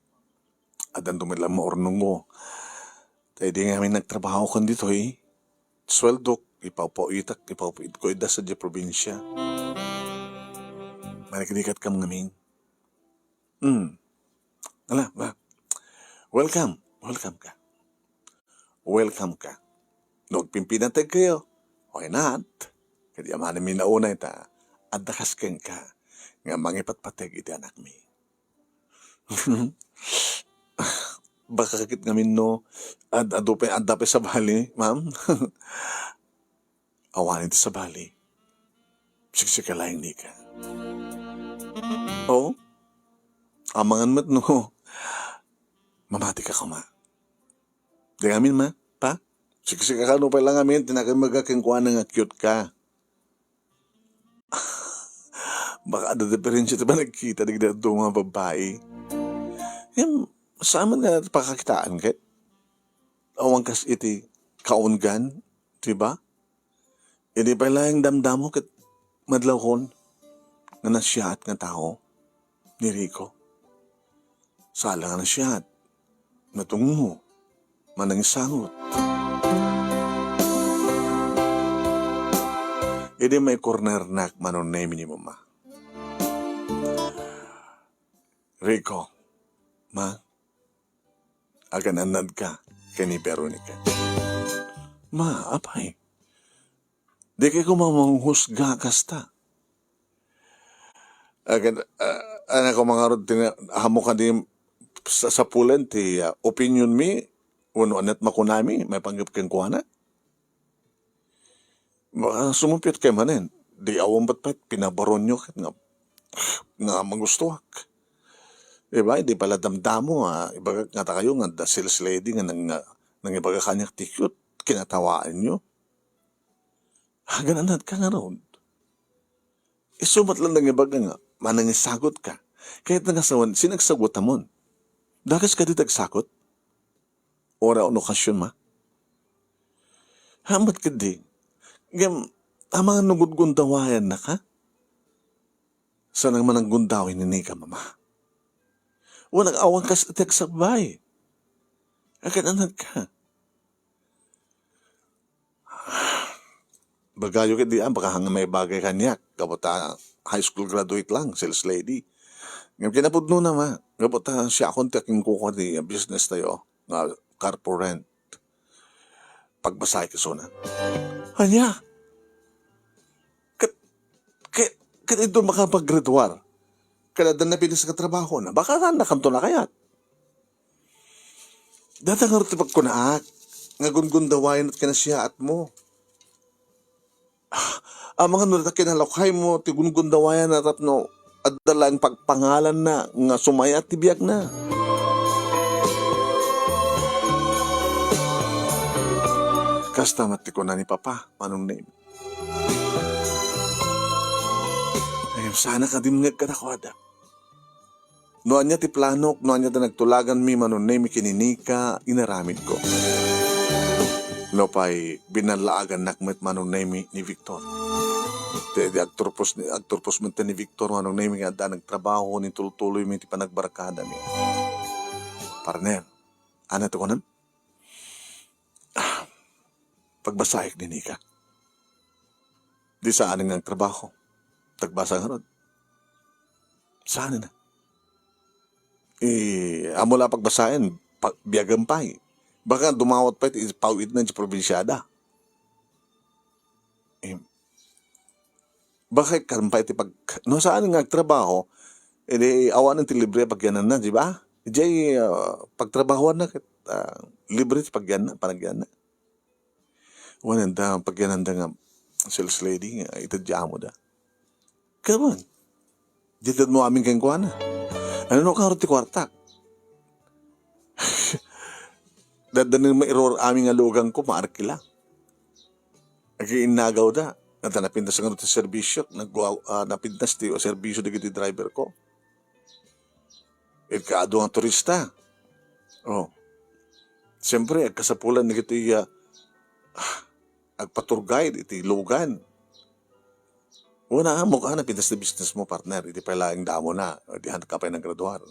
addanto met lang maurnongko. Ta idi ngamin nagtrabaho kon ditoy, sueldok, ipaupawitak, ipaupawitak ida sadiay probinsia. Marikrikat kam ngamin. Hmm. Ala, ba? Welcome. Welcome ka. Welcome ka. No agpimpinateg kayo, why not? Kadi amanmi naunay ta adda kas kenka nga mangipatpateg iti anakmi. Baka ket ngamin no, ad-, adu pay, adda pay sabali, ma'am? Awan iti sabali. Siksika laeng, Nika. Oo. Amangan met no mamati ka koma. Di ngamin, ma, pa? Siksika kano pay lang ngamin ti nakaimbag kenkuana nga cute ka. Baka adda diferensya ti panagkita dagiti adu nga babbai. Ngem, saan met nga pakakitaan ket? Awan kas iti kaunggan, di ba? Idi pay laeng damdamo ket madlawkon nga nasiaat nga tao ni Rico. Saan la nga nasiaat, natungngo, manangisangot. Idi maikornernak, Manong Nemi, ni Mama. Rico, Ma, agan-annadka ken ni Veronica. Ma, apay, dika koma manghusga kasta. Agan, ah, anak ko, mangarod ti nga, amo kadi sa-, sapulen ti, ah, opinionmi, wenno ania't makunami, maipanggep kenkuana? Baka sumuppiat kayo manen. Di awan bat pay pinabaronyo ket nga, nga magustuak. Diba? Di pala damdamo, ah, ibagak nga ta kayo nga da sales lady nga nang, nga nangibaga kaniak ti cute, kinatawaanyo. Agan-annadka ngarud. Isu met lang nangibaga nga, manangisagot ka. Kayat nga sawen, sinagsagutamon. Dakas kadi dagsakot? Ora on okasyon, Ma. Hamat kadi. Ngem, amangan no gundawayannaka? Saan man a gundaway ni Nika, Mama. Wen, awan kas iti agsabbay. Agan-annadka. Bagayo ket di, ah, baka nga maibagay kaniak, gapu ta high school graduate lang, sales lady. Ngem kinapudnona, Ma, gapu ta siakon ti akinkukuar ti business tayo, nga car for rent. Pagbasay kasuna. Ania? Ket, ket, ket inton makapaggraduar, kada adda napintas nga trabaho na, baka saan na kanto nakayat? Data ngarud ti pagkunaak, nga gungundawayan ket kinasiaatmo. Amangan no data kinalukaymo ti gungundawayan a tapno adda laeng pagpangalanna nga sumayat ti biagna. Kasta met ti kuna ni Papa, Manong Nemi. Ay, sana ka dimngeg kadakuada. No ania ti planok, no ania ti nagtulaganmi, Manong Nemi, ken ni Nika, inaramidko. Nupay, binallaagannak met, Manong Nemi, ni Victor. Ti, ti agturpos ni, agturpos met ni Victor, Manong Nemi, nga adda nagtrabaho, nitultuloymi ti panagbarkadami. Partner, ania ti kunam? Ah, pagbasaek ni Nika. Di saan nga agtrabaho. Tagbasa ngarud. Saan na? Eh, amo la pagbasaen, pa-, biagen pay. Baka dumawat pay ti paw-itna ti probinsiada. Eh, baka ikkan pay ti pag-, no saan nga agtrabaho, edi awanen ti libre a pagyananna, di ba? Diay, ah, pagtrabahoanna ket, ah, libre ti pagyanna, panagyanna. Wen, adda pagyananda nga sales lady nga itedya amoda. Karon, itedmo amin kenkuana. Ano no karo ti kuartak? Dadda ni mairor amin nga lugan ko, maarkila. Agiinnagaw da. Adda napintas nga ti serbisyo, nagwa-, ah, napintas ti serbisyo dagiti driver ko. Ket kaadu nga turista. Oh. Siyempre, agkasapulan dagiti, ah, agpa-tour guide iti lugan. Wen, amo ka, napintas ti business mo, partner. Iti pay laeng damo na. Di han ka pay nagraduar.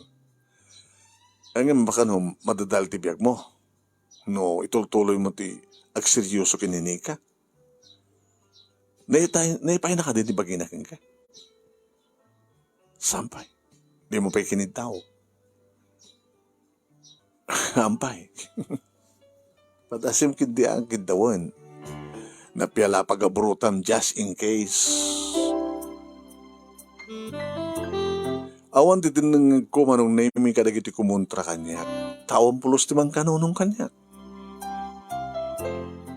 Ay, ngem, baka no, madadal ti biag mo. No, itultuloy mo ti agseryoso ken ni Nika. Naitay-, naipaay na kadi ti bagina kenka? Sampay. Di mo pay kiniddaw. Ampay. Padasim kiddi ang kiddawen. Napiala pagaburutam just in case. Awan ti tinnengko, Manong Nemi, kadagiti kumontra kaniak. Tawen pulos ti mangkanunong kaniak.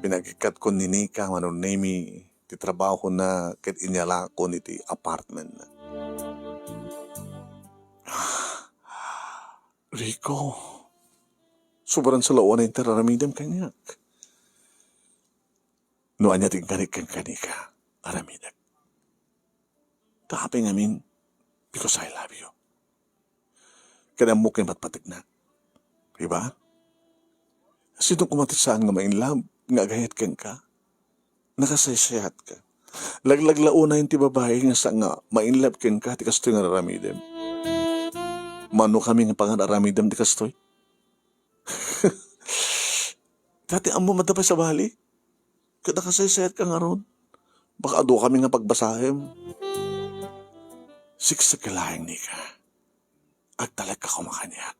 Pinagikkatkon ni Nika, Manong Nemi, ti trabahona ket inyalakon iti apartmentna. Rico, sobrang salawan a intay aramidem kaniak. No ania ti inkarik kenka, Nika, aramidek. Ta apay ngamin, because I love you. Ket ammok nga ipatpategnak. Di ba? Sino koma ti saan nga ma-in love nga agayat kenka? Nakasaysayat ka. Laglaglaonayen ti babai nga sa nga ma-in love kenka ti kastoy nga aramidem. Mano kami nga pangan aramidem ti kastoy? Dati ammo madda pay sabali. Ket nakasaysayat ka ngarud. Baka adu kami nga pagbasaem. Siksik laeng, Nika. Agtalekka koma kaniak.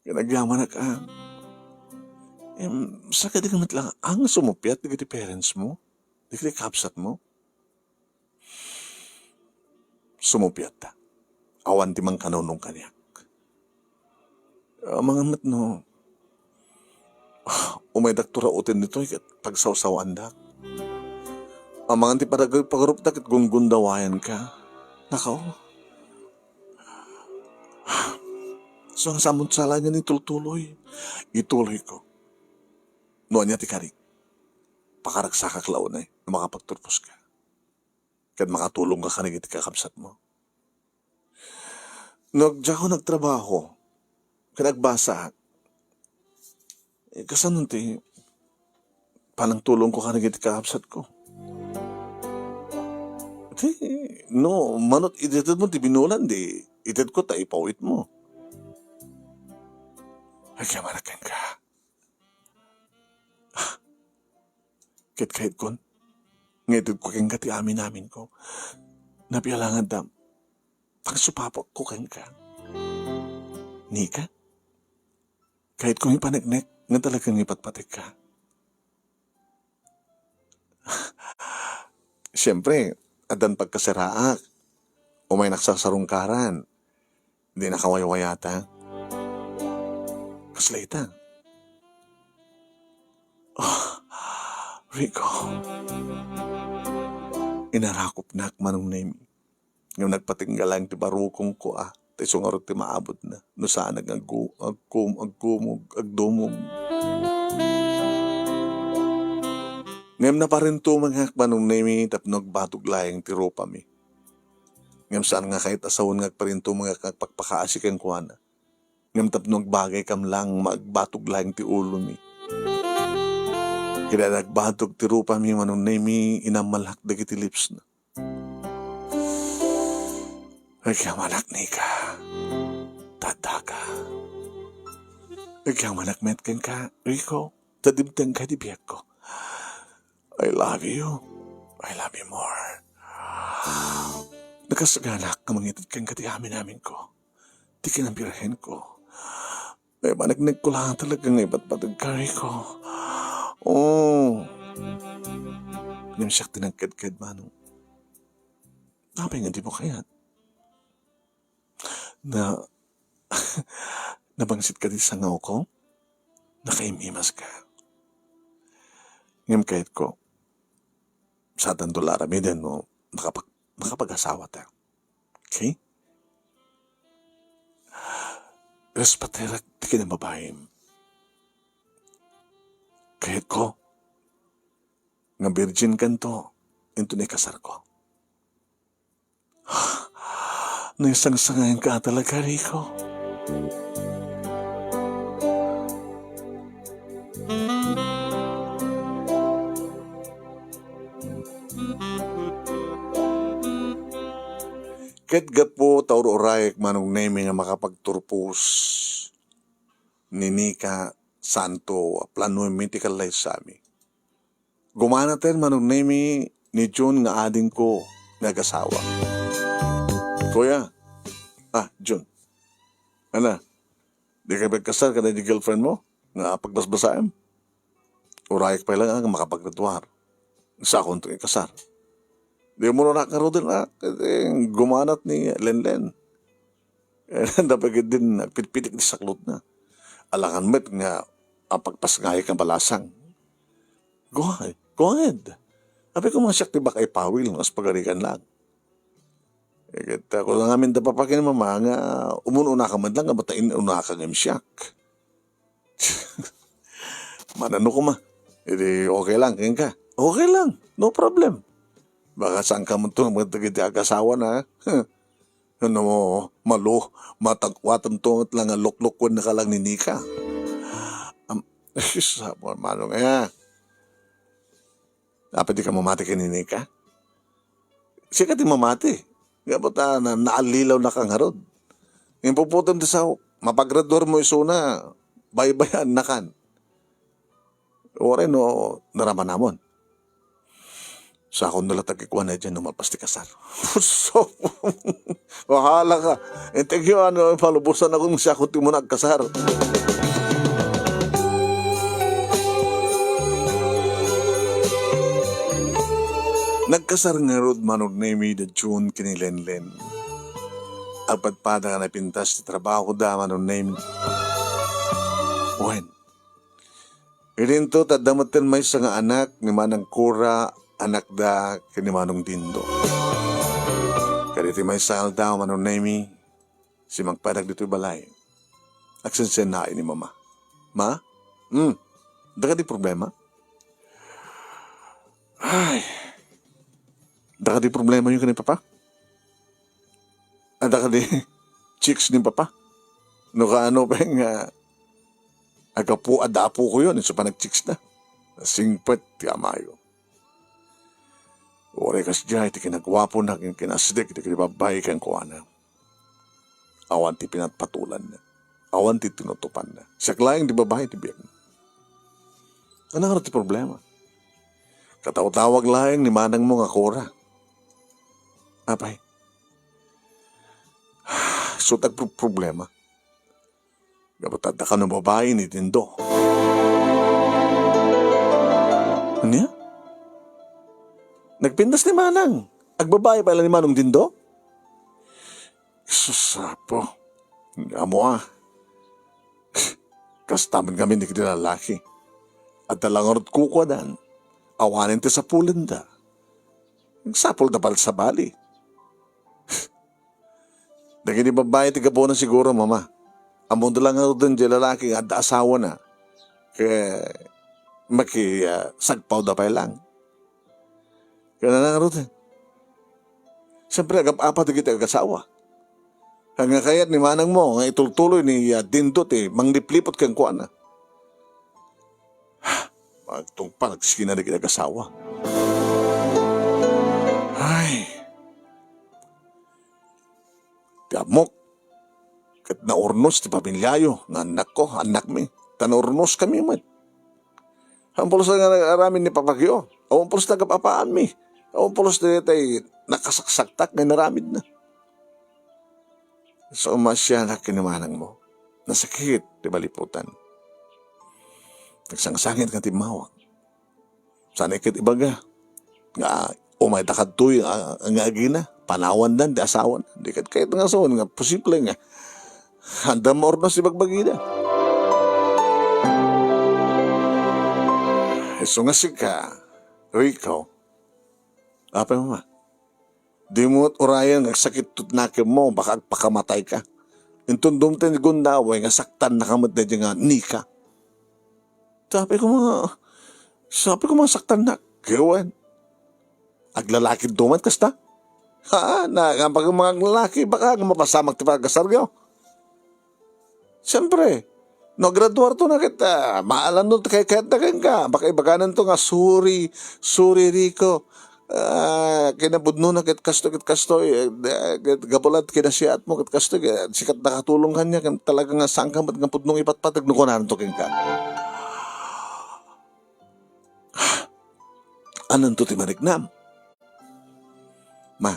Ket agyamanak a, em, sakadi met lang a nga sumuppiat dagiti parents mo, dagiti kabsat mo. Sumuppiatta. Awan ti mangkanunong kaniak. Amangan met no, umaydak turaoten ditoy ket pagsawsawaandak. Amangan ti panagoy-pagarupda ket gunggundawayanka. Nakaw. So, ang samot sa langit itultuloy, ituloy ko. No ania ti karik, pakaragsakak la unay no makapagturposka. Ket makatulongka kadagiti kakabsatmo. No agdiakon agtrabaho, ket agbasaak, eh, kasano ti panangtulongko kadagiti kakabsatko? Ti, no, manut itedmo ti binulan, di itedko ta ipawitmo. Agyamanak kenka. Ket kahitkon, nga itedko kenka ti amin-aminko. Napialangadda, pangsupapakko kenka. Nika, kahitko nga ipaneknek nga talaga nga ipatpatekka. Siempre, addan pagkaseraak. Umay nagsasarungkaran. Di nakawaywayata. Kasla ita? Ah, Rico. Inarakopnak, Manong Nemi. Ngem nagpatingga laeng ti barukongko a, ta isu ngarud ti maabutna no saanak nga aggu-, agkum-, agkumog, agdumog. Ngem naparintumengak, Manong Nemi, tapno agbatog laeng ti rupami. Ngem saan nga kayat a sawen nga agparintumengak nga agpakpakaasi kenkuana. Ngem tapno agbagaykam lang, maagbatog laeng ti ulomi. Ket nagbatog ti rupami, Manong Nemi, inammalak dagiti lipsna. Agyamanak, Nika. Tadaka. Agyamanak met kenka, Rico. Ta dimtengka iti biagko. I love you. I love you more. Nakasaganak nga mangited kenka ti amin-aminko. Ti kinabirhenko. Ay, maneknekko lang talaga nga ipatpategka, Rico. Oh. Ngem siak ti nagkedked, Manong. Apay nga di mo kayat? Na, nabangsit ka di sangawko? Nakaimimas ka. Ngem kayatko, saatanto la aramiden no makapag-, makapag-asawa ta. Okay? Respeterak ti kinababaim. Kayatko nga virgin kanto inton ikasarko. Naisangsangayan ka talaga, Rico. Ket gapu ta ur-urayek, Manong Nemi, nga makapagturpos ni Nika, saanto a planoenmi ti kallaysami. Gumanaten, Manong Nemi, ni Jun nga adingko nga agasawa. Kuya, ah, Jun, ana, di ka agkasar kadagiti girlfriend mo nga pagbasbasaem? Urayek pay lang a makapaggraduar. Sakonto ikasar. Di mo na nakarudan, ah, ket gumanat ni Lenlen. Dapay ketdin agpitpitik ti saklotna. Alangan met nga apagpasngayek nga balasang. Go ahead. Go ahead. Apay koma siak ti baka ipawil, no, kas pagarikan lang. Eh, ket, ah, kunam ngamin da papa ken mama nga umun-unaka met lang, nga batain unaka ngem siak. Manano koma? Idi okay lang kenka? Okay lang, no problem. Baka saan ka man to, dagiti agasawa na, ha? Ano mo, malo, matagwatam to, lang a loklokwennaka lang ni Nika. Am-, sus, manong, eh. Apay di ka mamati ken ni Nika? Sika ti mamati. Nga ba't, ah, na-, naallilaw na ka ngarud? Ngem pupputem ti sao, mapagraduar mo isuna, baybayan na kan. Uray no, naramanamon. Sakon no la ta kikuana diay no malpas ti kasar. Puso. Wahala ka. Integyo ano, palubosan ako nga siya ko ti muna agkasar. Nagkasar ngarud Manong Nemi da June ken ni Lenlen. Agpadpada nga napintas ti trabaho da Manong Nemi. Wen, idinto, ta adda metten maysa nga anak ni Manang Cora, anakda ken ni Manong Dindo. Kadagiti maysa nga aldaw, Manong Nemi, simmangpadak ditoy balay. Agsensennaay ni Mama. Ma? Hmm. Adda kadi problema? Ay. Adda kadi problema ken ni Papa? Adda kadi chicks ni Papa? No kaano pay nga agapu, adda apokoyo, isu panagchicksna. Singpet ti amayo. Uray kasdiay ti kinaguapona ken kinasdek dagiti babbai kenkuana. Awan ti pinatpatulanna. Awan ti tinutupanna. Siak laeng ti babbai ti biagna. Ania ngarud ti problema? Katawtawag laeng ni manangmo nga Cora. Apay, isu ti agproproblema. Gapu ta adda kano babbai ni Dindo. Ania? Nagpintas ni Manang. Agbabbai pay la ni Manong Dindo? Sus, Apo. Ammo a. Kasta met ngamin dagiti lalaki. Adda la ngarud kukuadan. Awanen ti sapulenda. Agsapulda pay la sabali. Dagiti babbai ti gapuna siguro, Mama. Ammoda la ngaruden diay lalaki nga adda asawana. Ket maki, ah, sagpawda pay laeng. Ket ania ngarud? Siempre, agap-apa dagiti agasawa. Ania nga kayat ni manangmo nga itultuloy ni, ah, Dindo ti manglipliput kenkuana? Agtungpal, agsina dagiti agasawa. Ay. Ti ammok, ket naurnos ti pamiliayo nga annakko, annakmi, ta naurnoskami met. Awan pulos nga nag-aramid ni papagyo. Awan pulos nagap-apaanmi. Awan pulos daytoy nakasaksaktak nga inaramidna. Isu a maasianak ken ni manangmo. Nasakit ti baliputan. Nagsangsangit nga timmawak. Saan ket ibaga nga umayda kadtoy, ah, nga agina, panawandan ti asawana. Di ket kayat nga sawen nga posible nga adda maurnos ti bagbagida. Isu nga sika, Rico. Apay, Mama? Dimo met urayen nga agsakit ti nakemmo, baka agpakamatayka. Inton dumteng ti gundaway nga saktannaka met daydiay nga Nika. Sapay ko nga, sapay ko nga saktannak. Ket wen, aglalaki met kasta? Ha? Na, nga pag mga aglalaki, baka nga mapasamak ti pagkasaryo. Siempre, no graduarto na ket, ah, maalanto ti kayatda kenka. Baka ibagananto nga, "Sorry, sorry, Rico. Ah, kinapudnona ket kastoy, ket kastoy, eh, ket gapu la ti kinasiatmo, ket kastoy, ket sika ti nakatulong kaniak, ket talaga nga saanka met nga pudnong ipatpateg," no kunanto kenka. Ananto ti mariknam? Ma,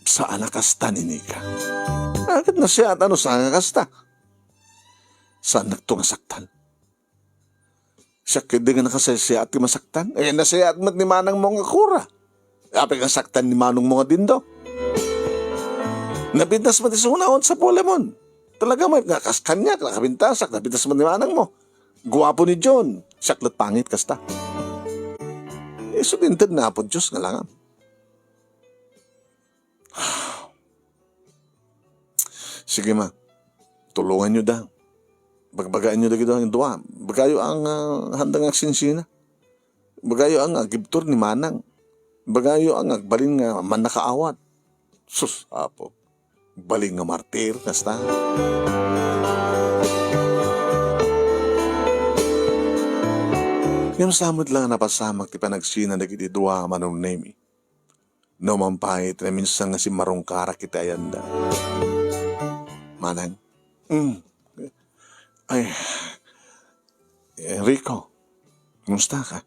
saan a kasta ni Nika. Ket nasiaat no saan nga kasta. Saannakto nga saktan. Siak ketdi nga nakasaysayaat ti masaktan. Eh, nasayaat met ni manangmo nga Cora. Apay nga saktan ni manongmo nga Dindo? Napintas met ti sunaon sa pulemon. Talaga met nga kas kaniak, nakapintasak, napintas met ni manangmo. Guapo ni John, siak la't pangit kasta. Isu ti inted ni Apo Dios nga langam. Sige, ma. Tulonganyo da. Bagbagaenyo dagiti dua. Bagayo ang, ah, handang agsinsina. Bagayo ang agibtur ni manang. Bagayo ang agbalin nga mannakaawat. Sus, Apo. Balin nga martir, kasta. Ngem sa met la nga napasamak ti panagsina dagiti dua, Manong Nemi. Numan pay, naminsan nga simmarungkarak iti ayanda. Manang? Mm. Ay, Enrico, kumusta ka?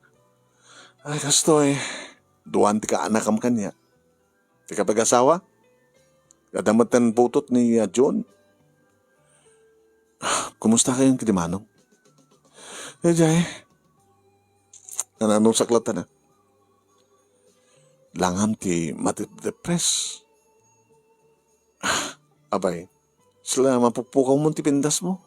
Ay, kastoy. Duan ti kaanakam kaniak. Ti kapag-asawa, adda met ti putot ni, ah, John. Kumusta kayon kadi Manong? Idiay, nananusak latta na. Langam ti mati-, depress. Abay, sila mapukpukaw mo ti pintas mo.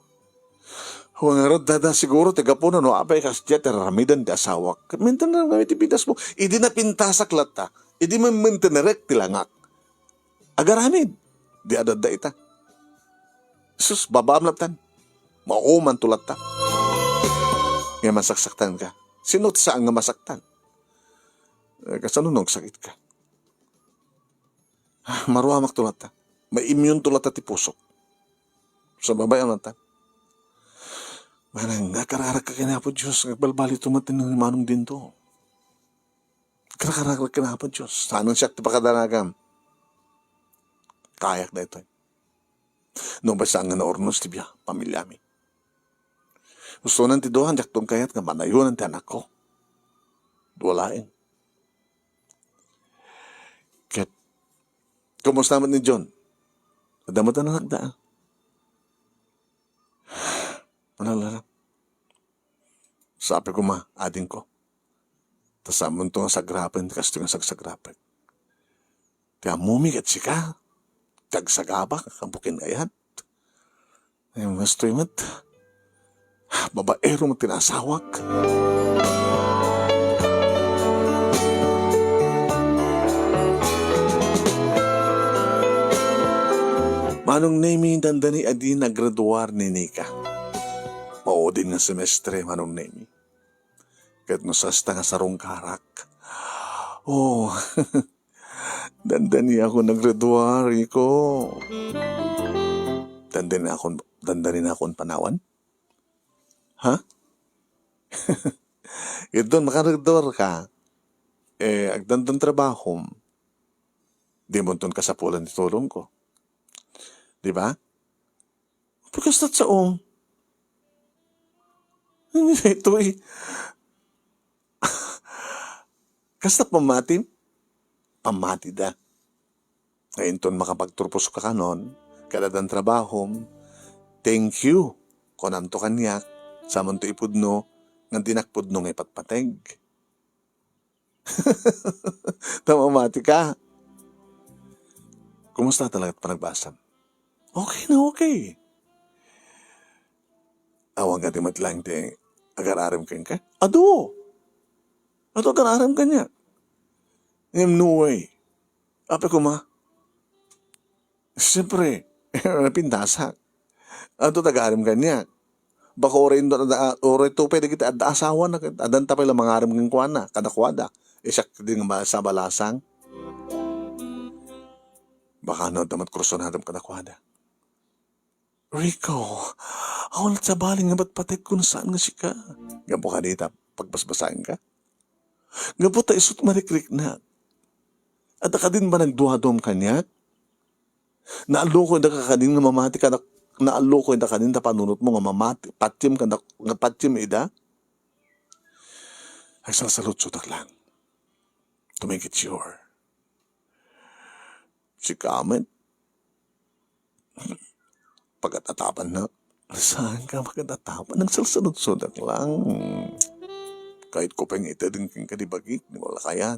Huwag nga rod, dada, siguro ti gapu na no apay kas diay ti aramiden ti asawak. Ket maintainer nga ti pintas mo. Idi napintasak latta, idi men maintainerek ti langak. Agaramid. Di adda ita. Sus, babaam lattan. Maumanto latta. Nga masaksaktan ka. Sino ti saan nga masaktan? Eh, kasano no agsakit ka? Ah, maruamak to latta. Ma-immune to latta ti pusok. Sa babayan latta. Manang, nga kararag ka ken Apo Dios, nga balbali to met ni Manong dinto. Karkararag ken Apo Dios. Saan siak ti pakadanagam? Kayak daytoy. No, basta nga naurnos ti biag, pamilyami. Gustonan ti dua, diak ton kayat nga manayonan ti anakko. Dua laeng. Ket, kumusta met ni John? Adda met anakda, ah. Ano, Lara? Sapay koma, adingko. Ta saanmonto nga sagrapen ti kastoy nga sagsagrapek. Ti ammomi ket sika, ti agsagaba, kabukin ayat. Ay, mastoy met. Babaero met ti naasawak. Manong Nemi, dandani a di nagraduar ni Nika. Maudin nga semestre, Manong Nemi. Ket no sasta nga sarungkarak. Oh, dandani ako nagraduar, Rico. Dandani ako, dandani na akon panawan? Ha? Idton, makagraduar ka. Eh, agdandan trabahom. Di mo ton kasapulan ti tulong ko. Di ba? Pagkasta sao. Itoy. Kasta pammatim? Pammatida. Nga inton makapagturpos ka kanon, kada dan trabahom, "Thank you," kunamto kaniak, samanto ipudno, nga dinak pudno nga ipatpateg. Ta mamati ka. Kumusta talaga ti panagbasam? Okay na okay. Awan ka ti met laeng ti agar-arem kenka? Adu! Adu agar-arem kaniak. Ngem no way. Apay koma? Siyempre, napintasak. Adu ti agar-arem kaniak. Baka uray, uray to pay dagiti adda asawana, ket addanta pay la mangarem kenkuana, kadakuada. Isak di nga ma-, sa balasang. Baka no adda met kursunadem kadakuada. Rico, awan sabali nga patpategko no saan nga sika. Gapu kadi ta pagbasbasaenka? Gapu ta isu ti marikriknak. Adda kadin ba nagduaduam kaniak? Naallukoyda ka kadin nga mamati kadak-, naallukoyda kadin ta panunotmo nga mamati, patiem kadak-, nga patiem ida? Agsalsaludsodak lang to make it sure. Sika met. Pagat-atapan na. Saan ka pagat-atapan? Nagsalsaludsodak lang. Kahit ko pay nga itedeng kenka ti bagik, di mo la kayat.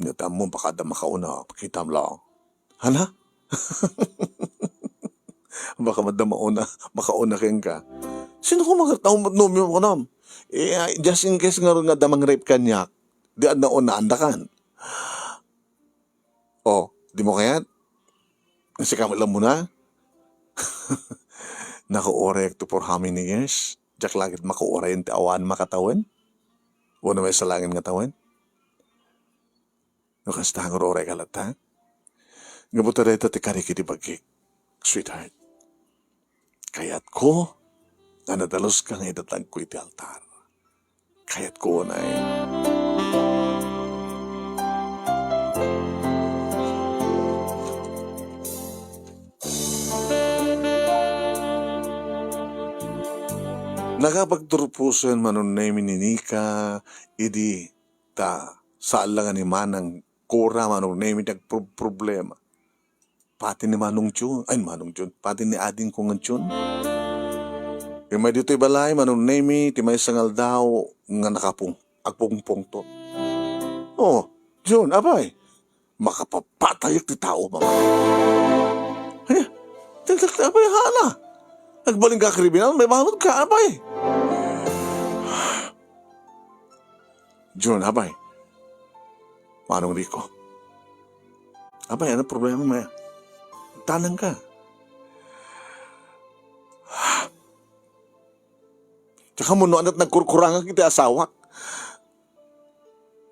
Ket ammo, baka adda makauna, pakitam lang. Hala? Baka adda mauna, makauna kenka. Sino ko magartaw met numero ko nam? Eh, ay, just in case nga, nga adda mang-rape kaniak, di adda unaan dakan. Oh, di mo kayat? Sika met la muna? Nakuorayak to for how many years? Diak la ket makuorayen ti awan makatawen? Wenno maysa laengen nga tawen? No kasta, agur-orayka latta? Gapu ta dayta ti karigi ti bagik, sweetheart. Kayatko nga nadaluska nga idatagko iti altar. Kayatko unay. Nakapagturposen, Manong Nemi, ni Nika idi Ta saan la nga ni Manang Cora, Manong Nemi, ti agprob-, problema. Pati ni Manong Jun, ay, Manong Jun, pati ni adingko nga Jun. Immay ditoy balay, Manong Nemi, ti maysa nga aldaw nga nakapung-, agpungpungtot. Oh, Jun, apay, makapapatayak ti tao, mama. Ania? Tek-, tek-, apay, hala. Agbalin ka kriminal, may balod ka, apay. Jun, apay. Manong Rico. Apay, ano problema mo? Tanang ka. Tsaka mo, no, ana't nagkurkurangak iti asawak.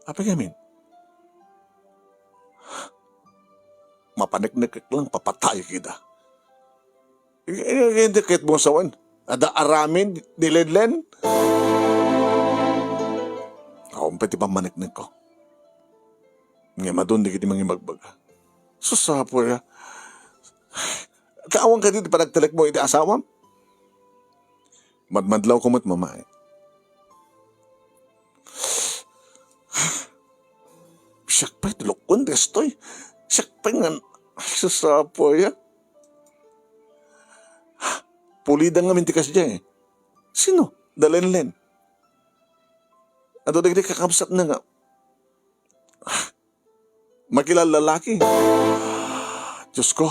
Apay ngamin? Mapaneknek lang, papatay kita. Hindi ket mo sawen. Ada aramin ni Lenlen. Awan pay ti pammaneknek ko. Nga madun di kiti mangibagbaga. Susapo ya. Kaawang ka di panagtalek mo iti asawam? Madmadlaw ko met, mama, eh. Siak pay ti lokon, destoy. Siak pay ngan, susapo ya. Pulida ngamin ti kasdiay, eh. Sino? Da Lenlen. Adu dagiti kakabsatna nga makilallalaki. Diyos ko,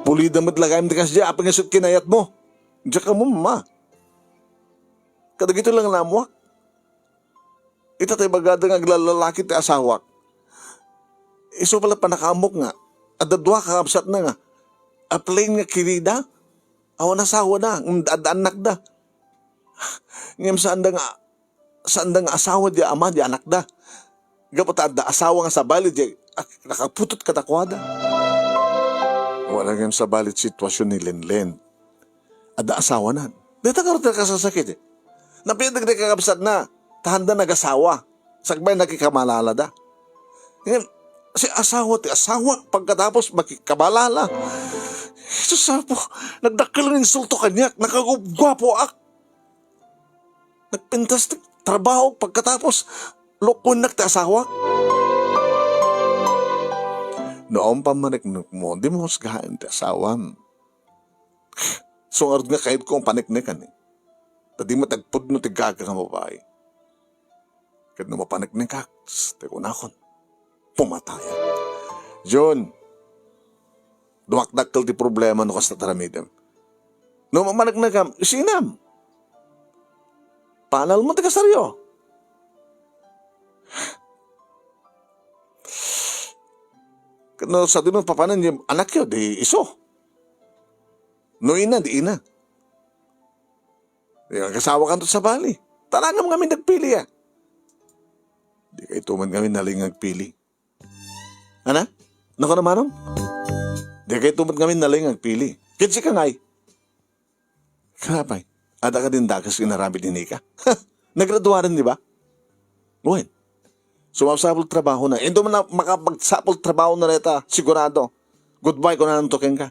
pulida met la gayam ti kasdiay, apay nga isut kinayat mo? Diak ammo, mama. Kadagito lang namuak. Ita tay bagada nga aglallalaki ti asawak. Isu pala pannakaamok nga, adda dua kakabsatna nga, a plain nga kirida, awan asawana, ngem adda annakda. Ngem saanda nga, saanda nga asawa di ama di anakda. Gapu ta adda asawa nga sabali di, ah, nakagputot kadakuada. Wala ngem sabali ti sitwasyon ni Lenlen. Adda asawana. Dita ngarud ti nakasasakit, eh. Napian dagiti kakabsatna, ta haanda nagasawa. Sakbay nakikabalalada. Ngem, si asawa ti asawa, pagkatapos makikabalala. Jesus, apo, nagdakkel nga insulto kaniak, nakagubguapoak. Nagpintas ti trabaho, pagkatapos, lokoennak ti asawak. No, awan pammaneknek mo, di mo husgaen ti asawam. So, ngarud nga kayatko nga paneknekan, eh. Ta di met agpudno ti gaga nga babai. Ket no mapaneknekak, ti kunakon, pumatayak. Jun, dumakdakkel ti problema no kasta ti aramidem. No mapaneknekam, isinam. Panal mo ti kasaryo. Ket no sadino papanen ti anakyo, di isu. No ina, di ina. Di agasawakanto sabali. Tarangam ngamin nagpili, a. Di kayto met ngamin nalingag pili. Ana? Naku namanong? Di kayto met ngamin nalingag pili. Ket sika ngay. Apay, adda kadin dakes inaramid ni Nika? Nagraduaren, di ba? Wen. Sumasapul trabaho na. Into man na makapagsapul trabaho na reta, sigurado. Goodbye, kunanto kenka.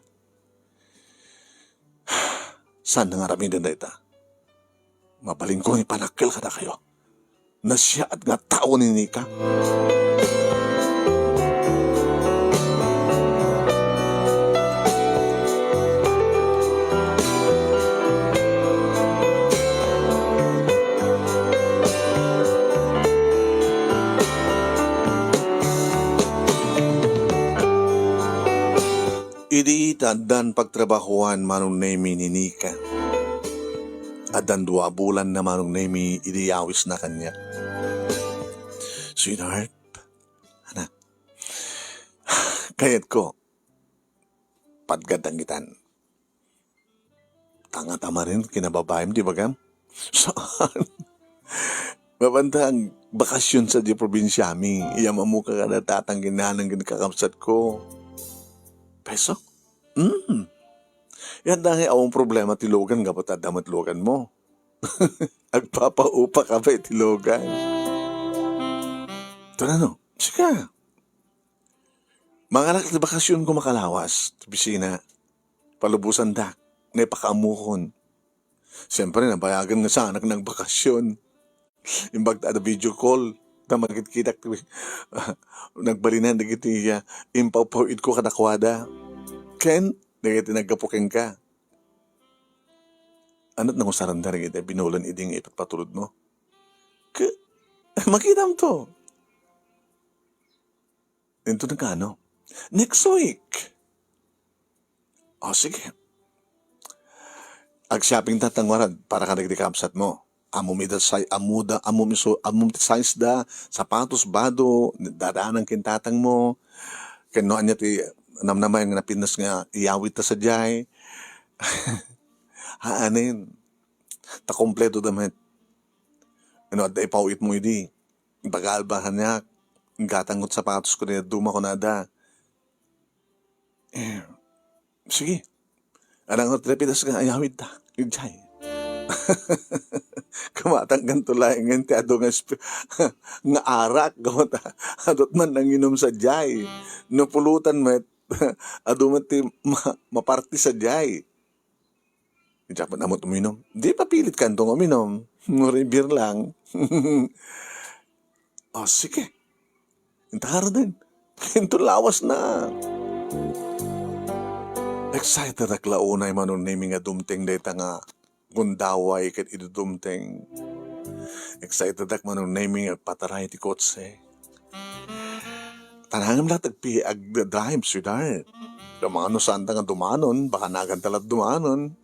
Saan nga aramiden dayta? Mabalin ko nga ipanakkel kadakayo. Nasiaat nga tao ni Nika. Idi ta addan pagtrabahoan, Manong Nemi, ni Nika, addan dua a bulan na, Manong Nemi, idi yawisna kaniak. Sweetheart, ana, kayatko, patgad dangitan. Tanga ta manen kinababaim ti bagam? Saan? Mapanta agbakasyon sa di probinsiami. Iyam ammo ka kada tatang ginanan gini kakabsat ko. Peso? Mm. Yan dangay awang problema ti Logan gapu ta adda met Logan mo. Agpapaupa ka ba iti Logan? Ito na, no? Sika. Manganak ti bakasyon ko makalawas, ti bisina. Palubosandak, naipakaammohon. Siyempre, nabayagan nga saanak nagbakasyon. Imbag ta adda video call. Ta makitkitak ti nagbalinan dagiti, ah, impawpaw-itko kadakuada ken dagiti naggapu kenka. Ania ti nangusaranda dagiti binulan idi nga ipatpatulodmo? Ke-, makitamto. Inton nagano? Next week. O, sige. Ag-shopping ta, ta ngarud, para kadagiti kabsatmo. Ammom ida say-, ammoda, ammom isu-, ammom ti size da, sapatos, bado, dadanan ken tatangmo. Ken no ania ti namnamaen nga napintas nga iyawidta sadiay. Haanen. Ta kompleto da met. No adda ipaw-itmo idi. Ibaga alba kaniak, gatang met sapatos ko ni dadduma kunada. Eh, sige. Adda nga ti napintas nga iyawidta. Idiay. Kamatangkanto laeng ti adu nga esp-, nga arak, gapu ta adu met nanginum sadiay. No pulutan met, adu met ti ma-, maparti sadiay. Diak met ammot uminum. Di papilit kanto nga uminum. Ngem beer lang. O, sige. Inta ngaruden. Inton lawas na. Excited ak la unay, Manong Nemy, nga dumteng dayta nga gundaway ket idudumteng. Excited ak, Manong Nemy, nga agpataray ti kotse. Tanangem la tagpi-, agdrive, sweetheart. Dumano santa nga dumanon, baka naganta la dumanon.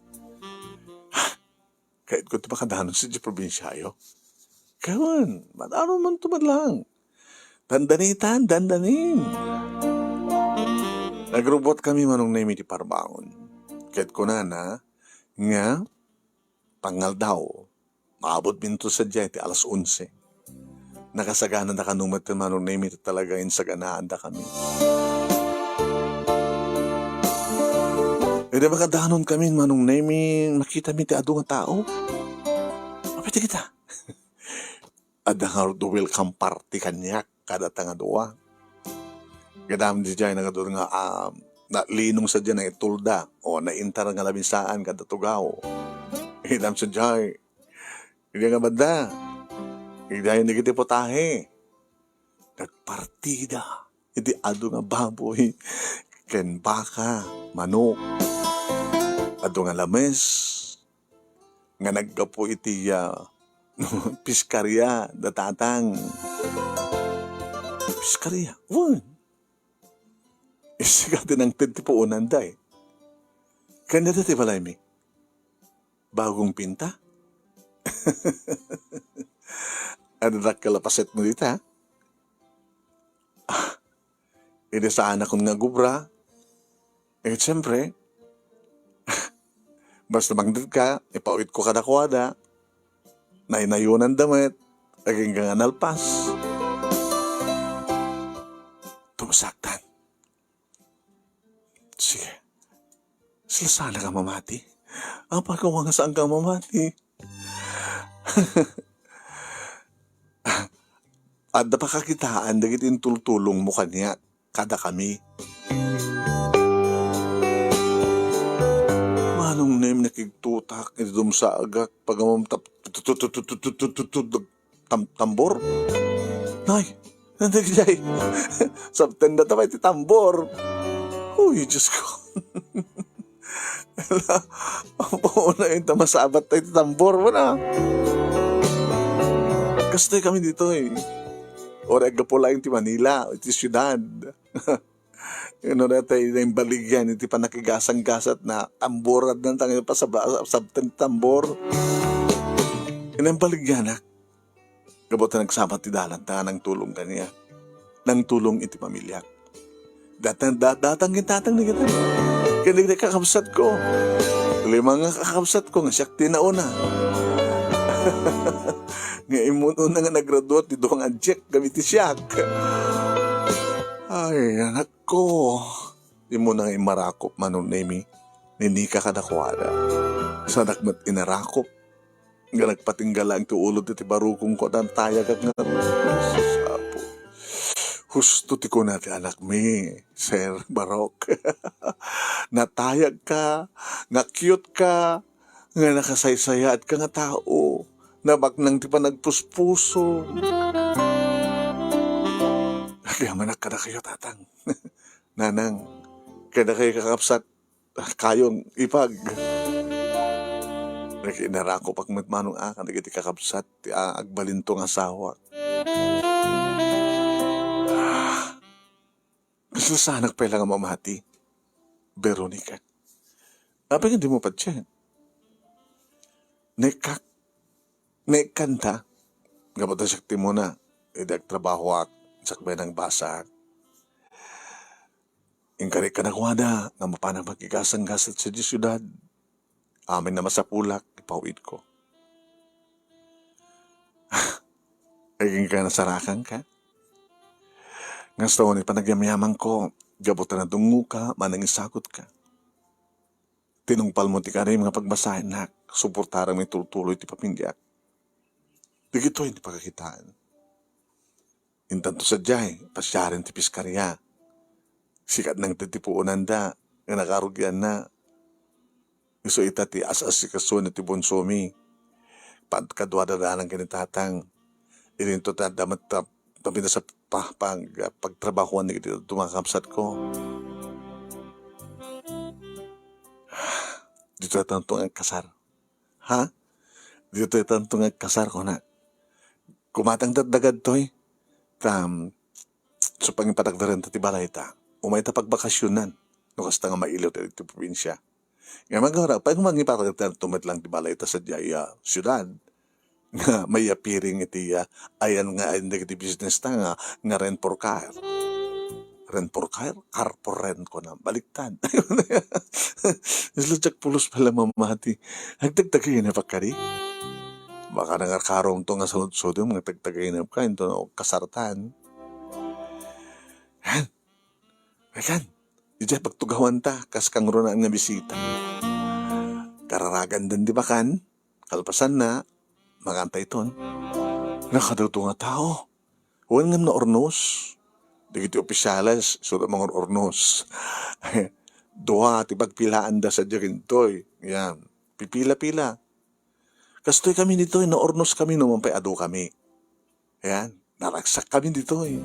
Kayatko ti makadanon sadiay probinsiayo. Kayon, madanon man to met lang. Dandanitan, dandanin. Nagrubbuat kami, Manong Nemy, ti parbangon. Ket kunana nga, pangaldaw, maabot minto sadiay ti alas onse. Nakasaganada kano met, Manong Nemy, ta talaga insaganaanda kami. Idi makadanon kami, Manong Nemy, makitami ti adu nga tao. Apay ti kita? Adda ngarud welcome party kaniak kadata nga dua. Gidam diay nagadu nga, ah, nalinong sadiay, naitulda, o naintar nga lamisaan kada tugaw. Gidam sadiay. Idi nga banda, idiay dagiti putahe. Nagpartida iti adu nga baboy ken baka, manok. Adu nga lames nga naggapu iti, ah, piskaria da tatang. Piskaria? Wen. Isu ti nangted ti puonanda, eh. Kaniada ti balaymi. Bagong pinta? Adda dakkel a pasetmo dita? Ah, idi saanakon nga agubra. Eh, siyempre, basta mangted ka, ipaw-itko kadakuada. Naynayonanda met, agingga nga nalpas. Tumasaktan. Sige. Saan ka mamati? Apay ko nga saan ka mamati? Adda pakakitaan dagiti intultulongmo kaniak kadakami. Manong Nemy, nakigtutak iti dumsagak, pagamamtap, tam-, tambor? Nay, nandagdiay. Sabtenda ta pay ti tambor. Uy, Diyos ko. Apo na yun, ta masabat tayo ti tambor mo na. Kastoy kami ditoy. Ora aggapu laeng ti Manila, iti siudad. Ino na tayo na imbaligyan iti panakigasang-gasat na tamboran ng tangin pa sa, sa, sa tambor. Inimbaligyanak. Gapu ta nagsabat ti dalan ta nangtulong kaniak. Nangtulong iti pamiliak. Datang, da-, datang ken tatang ni kita. Ken dagiti kakabsat ko. Lima nga kakabsat ko nga siak ti nauna. Nga immun-una nga naggraduate ti dua nga Jack gapu iti siak. Ay, anak ko. Immuna nga immarakop, Manong Nemy. Ninika kadakuada. Saanak met inarakop. Nga nagpatingga laeng ti ulo ti barukongko, natayagan nga, Jesus, Apo. Husto ti kuna ti anakmi, Sir Barok. Natayagka, nga cute ka, nga nakasaysayaat ka nga tao. Nabaknang ti panagpuspuso. Agyaman kadakayo, Tatang. Nanang, kadakayo, kakabsat, kayong ipag. Nakiinarakupak met manong a kadagiti kakabsat ti a-, agbalinto nga asawak. Ah, kasla saanak pay la nga mamati, Veronica. Apay nga dimo patien? Naikkan, naikkanta. Gapu ta siak ti umuna, idi agtrabahoak, sakbay nagbasaak. Inkarik kadakuada nga mapanak makikasanggasat sadiay siudad. Amin a masapulak, ipawidko. Agingga nasarakanka. Ngasto ni panagyamyamanko, gapu ta nadungoka, manangisagutka. Tinungpalmo ti karim nga pagbasaennak, suportarem nga itultuloy ti pamiliak. Dagitoy ti pakakitaan. Intanto sadiay, pasiaren ti piskaria. Sika nangted ti puonanda nga nakarugianna. Isu ita ti as-asikasona ti bunsomi. Pagkaduadadanan ken ni Tatang. Idinto ta adda met ta, ta pinasapah pag-, pagtrabahoan dagiti dadduma nga kabsatko. Ditoy tanto nga agkasar. Ha? Ditoy tanto nga agkasar, kuna. Kumatangtatda dagitoy. Ta, so pangipatakdaren ta ti balayta, umayta pagbakasionan, no kasta nga mailiw ta iti probinsia. Ngem agara, pay nga mangipatakdaren to met lang ti balayta sadiay a siudad, nga maipapiring iti, ah, ayan nga, ayan dagiti business ta nga, nga rent for car. Rent for car? Car for rent, kuna. Baliktad. Isla Jack Pulos pala mamati. Agtagtagay na pa kadi? Baka nangarkarong to nga saludsodem nga tagtagay na ka, into no kasartan. Han? Ayan. Ijay pagtugawan ta, kas kangrunaan nga bisita. Kararagan den di bakan, kalpasan na, makanta iton. Nakadagto nga tao. Wen ngem naurnos. Dagiti opisyales, isu da mangur-urnos. Dua ti pagpilaanda sadiay ditoy. Yan. Pipila-pila. Kastoy kami ditoy, naurnos kami no man pay adu kami. Yan. Naragsak kami ditoy.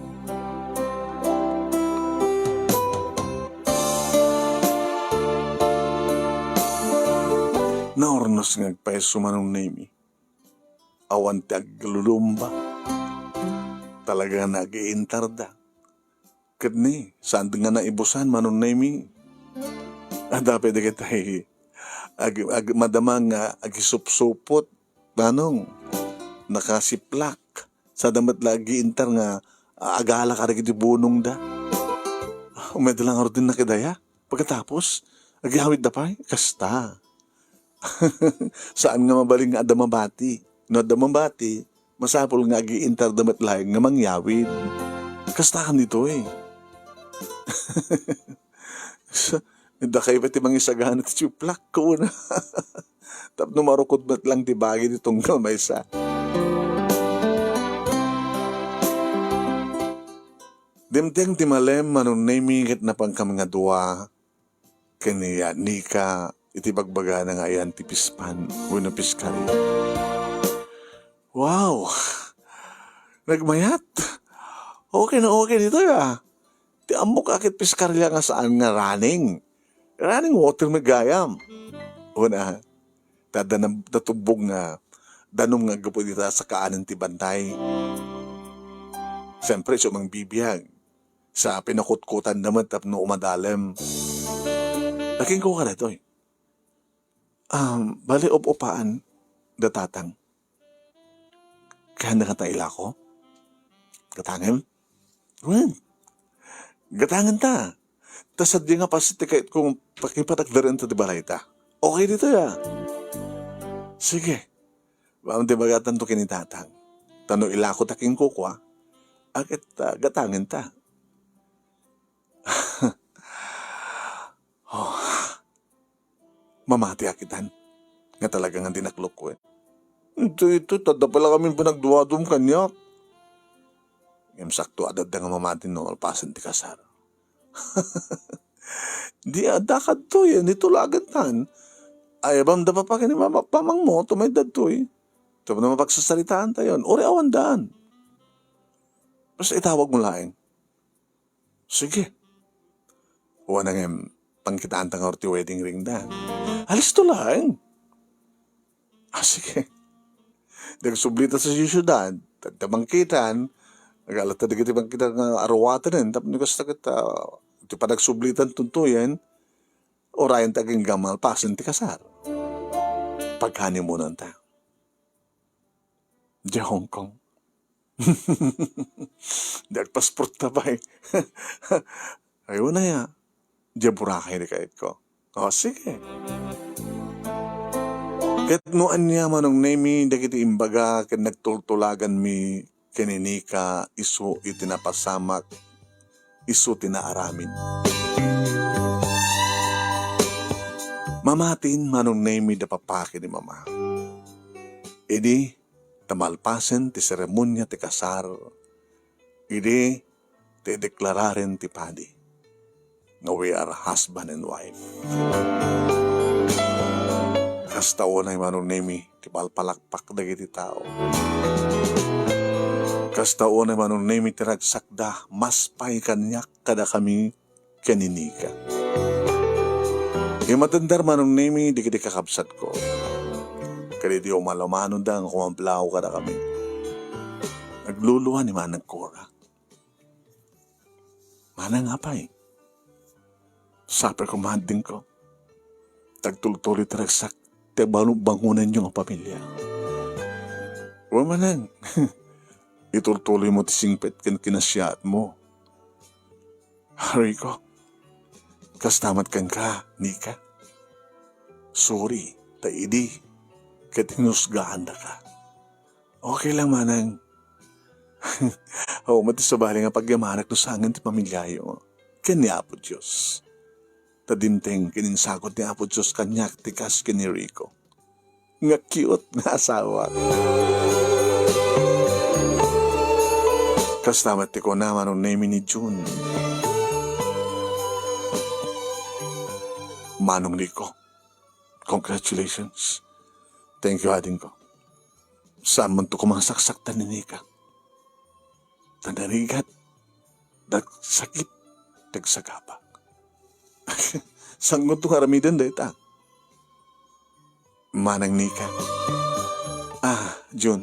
Naurnos nga agpayso manong Nemi. Awan ti aglulumba. Talaga nga nagiintarda. Ket ni, saan nga naibusan manong Nemi. Adda pay dagitay ag-, ag-, madama nga agisupsupot, nanong, nakasiplak. Sada met la agiintar nga, ah, agala kadagiti bunongda. Umayda lang ngaruden na kadaya. Pagkatapos, agyawidda pay. Kasta. Saan nga mabalin nga adda mabati. No adda mabati, masapul nga agiintarda met laeng nga mangyawid. Kastakan ditoy. Sa, dakay pay ti mangisagana ti siplak, kuna. Tapno marukod met lang ti bagi ti tunggal maysa. Dimteng ti malem, manong Nemi, ket napankami nga dua ken ni Nika iti bagbagana nga ayan ti pispan wenno piskaria. Wow! Nagmayat! Okay na okay ditoy, ah. Ti ammok a ket piskaria nga saan nga running. Running water met gayam. Una, ta adda na-, natubbog nga danum nga aggapu dita sakaanen ti bantay. Siyempre, isu mangbibiag. Sa pinakutkotanda met tapno umadalem. Laking ko ka daytoy. Um, bale, up-upaan da tatang. Kayatna kata ilako? Gatangem? Wen. Gatangen ta. Ta sadiay nga paset ti kayat kong pakipatakdaren ta ti balayta. Okay ditoy, ah. Sige. Awan ti bagatan to ken ni tatang. Ta no ilako ta ken kukua, a ket, ah, gatangen ta. Oh. Mamati a kitan. Nga talaga nga dinaklokken. Ito, ito, tadda pala kami panagduadum kaniak. Ngem sakto a dadda nga mamati no malpasen ti kasar. Di adda kadtoy, nitulagan tan. Ay, abam da papa kani mama-, pamangmo, tumay dadtoy. Tapno mapagsasaritaan tayon. Uri awan daan. Basta itawag mo laeng. Sige. Wen, ngem, pangkitaanta ngarud ti wedding ring da. Alisto laeng. Ah, sige. Di agsublitan sa siudad, ta, ta mangkitan, agalatta dagiti mangkitan nga aruwaten, tapno kasta ket, ah, ti panagsublitan tuntoyen, urayen ta agingga malpasen ti kasar. Pagkanimunanta. Diay Hong Kong. Di agpasporta pay. Ay, una ya. Diay Boracay ti kayatko. O, sige. Ket no ania, Manong Nemi, dagiti imbaga ken nagtultulaganmi ken ni Nika isu iti napasamak, isu ti naaramid. Mamatin, Manong Nemi, da papaki ni Mama. Idi, ta malpasen ti seremonia ti kasar, idi, ti deklararen ti padi nga we are husband and wife. Kasta unay, Manong Nemi, ti palpalakpak dagiti tao. Kasta unay, Manong Nemi, ti ragsakda, mas pay kaniak kadakami ken ni Nika. Imatender, Manong Nemi, dagiti kakabsatko. Ket idi umalumanoda nga kumablaaw kadakami, nagluluan ni Manang Cora. Manang, apay? Sapay koma adingko. Tagtultuloy ti ragsak ti banu-, bangonanyo nga pamilia. Wa, Manang, itultuloymo ti singpet ken kinasiatmo. Rico, kasta met kenka, Nika. Sorry, ta idi ket hinusgaandaka. Okay lang, Manang. Awan met ti sabali nga pagyamanak no saan ti pamiliayo ken ni Apo Dios. Ta dimteng ken insagod ni Apo Dios kaniak ti kas ken ni Rico nga cute nga asawa. Kasta met ti kuna, Manong Nemi, ni Jun. Manong Rico, congratulations. Thank you, adingko. Saan man to kumasaksaktan ni Nika? Ta narigat, dagsakit, dagsagaba. Saan man to nga aramiden dayta? Manang Nika. Ah, Jun.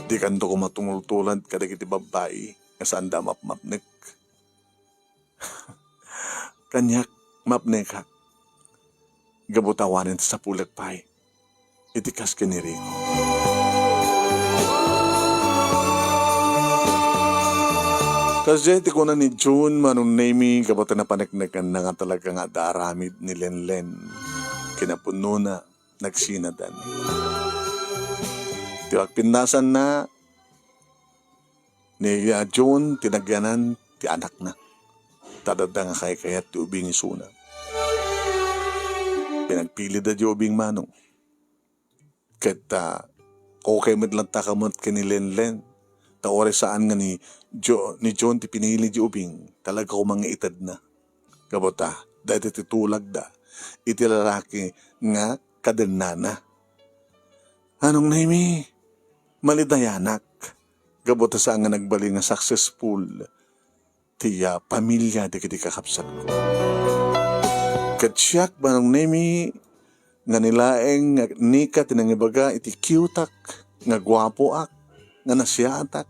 Dikanto koma tumultulad kadagiti babbai nga saanda a mapmapnek. Kaniak, mapnekak. Gapu ta awanen ti sapulek pay iti kas ken ni Rico. Kasdiay ti kuna ni Jun, Manong Nemi, gapu ta napaneknekanna nga talaga nga adda aramid ni Lenlen. Kinapunona, nagsinadan. Ti agpinnasanna, ni, ah, Jun ti nagyanan ti anakna. Ta adda nga kaykayat ti ubing isuna. Pinagpilida diay ubing, Manong. Ket, ah, okay met latta ka met ken ni Lenlen. Ta uray saan nga ni Jo-, ni Jun ti pinili diay ubing, talaga koma nga itedna. Gapu ta, dayta ti tulagda iti lalaki nga kadennana. Manong Nemi, malidayanak. Gapu ta saan nga nagbalin nga successful ti, ah, pamilia dagiti kakabsatko. Ket siak, Manong Nemi, nga ni laeng nga Nika ti nangibaga iti cute-ak, nga guapoak, nga nasiaatak.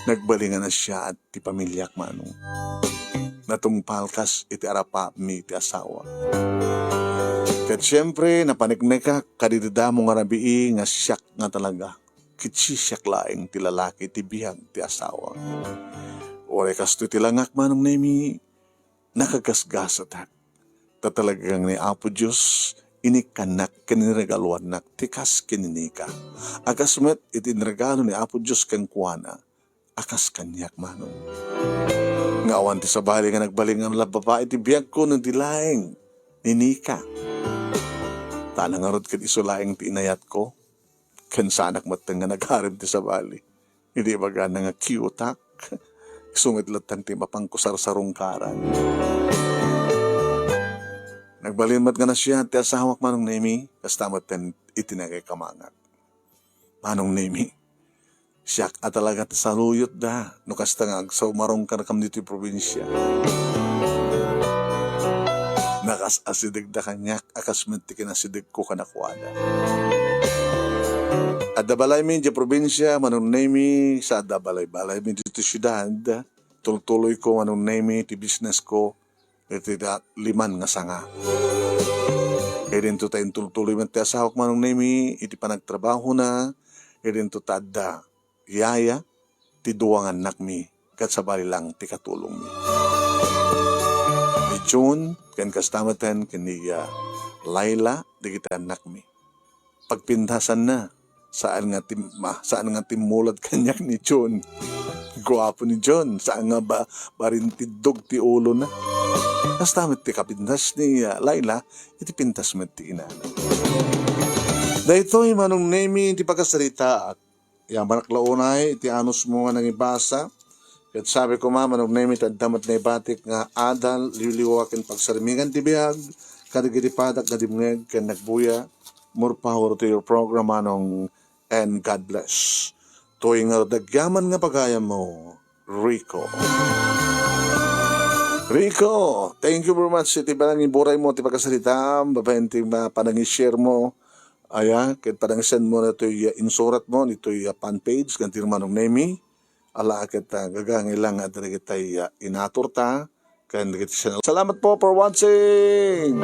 Nagbalin nga nasiaat ti pamiliak, Manong. Natungpal kas iti arapatmi iti asawa. Ket siempre, napaneknekak kadagiti damo nga rabii nga siak nga talaga. Ket siak laeng ti lalaki ti biag ti asawa. Uray kastoy ti langak, Manong Nemi, nakagasgasatak. Ta talaga nga ni Apo Dios inikkannak ken inregaluannak ti kas ken ni Nika. A kas met iti inregalo ni Apo Dios kenkuana, a kas kaniak, Manong. Nga awan ti sabali nga nagbalin nga labbabai ti biagko no di laeng ni Nika. Ta ngarud ket isu laeng ti inayatko, ken saanak metten nga nagarem ti sabali. Idi ibagana nga cute-ak, isu met latta ti mapanko sarsarungkaran. Nagbalin met nga nasiaat ti asawak, Manong Nemi, kasta metten iti nagaykamangak. Manong Nemi, Siak a talaga ti saluyotda, no kasta nga agsumarong kadakami ditoy probinsia. Nakaas-asidegda kaniak a kas met ti kinasidegko kadakuada. Adda balaymi idiay probinsia, Manong Nemy, sa adda balay-balaymi ditoy siudad. Tultuloyko, Manong Nemy, ti businessko iti da-, liman nga sanga. Idinto ta intultuloy met ti asawak, Manong Nemy, iti panagtrabahona, idinto ta adda yaya ti dua nga annakmi, ket sabali lang ti katulongmi. Ni June, ken kasta meten ken ni, ah, Laila, dagiti annakmi. Pagpintasanna, saan nga tim-, ma-, saan nga timmulad kaniak ni June. Guapo ni June, saan nga ba-, barintiddog ti ulona. Kasta met ti kapintas ni, ah, Laila, iti pintas met ti inana. Daytoy, Manong Nemy, ti pakasaritaak. Yamanak la unay iti anusmo nga nangibasa. Ket sabi koma, Manong Nemy, ti adda met naibatik nga adal, liwliwa ken pagsarmigan ti biag, kadagiti padak nga dimngeg ken nagbuya. More power to your program, Manong, and God bless. Toy nga agyaman nga pagayammo, Rico. Rico, thank you very much iti panangiburaymo ti pakasaritaam, babaen ti ma-, panangi-share mo. Aya, ket panangi-send mo ditoy, ah, insuratmo ditoy, ah, fan page, ken ti Manong Nemy. Ala, ket, ah, gagangay lang nga dagiti, ah, inaturta, ken dagiti siya. Salamat po for watching!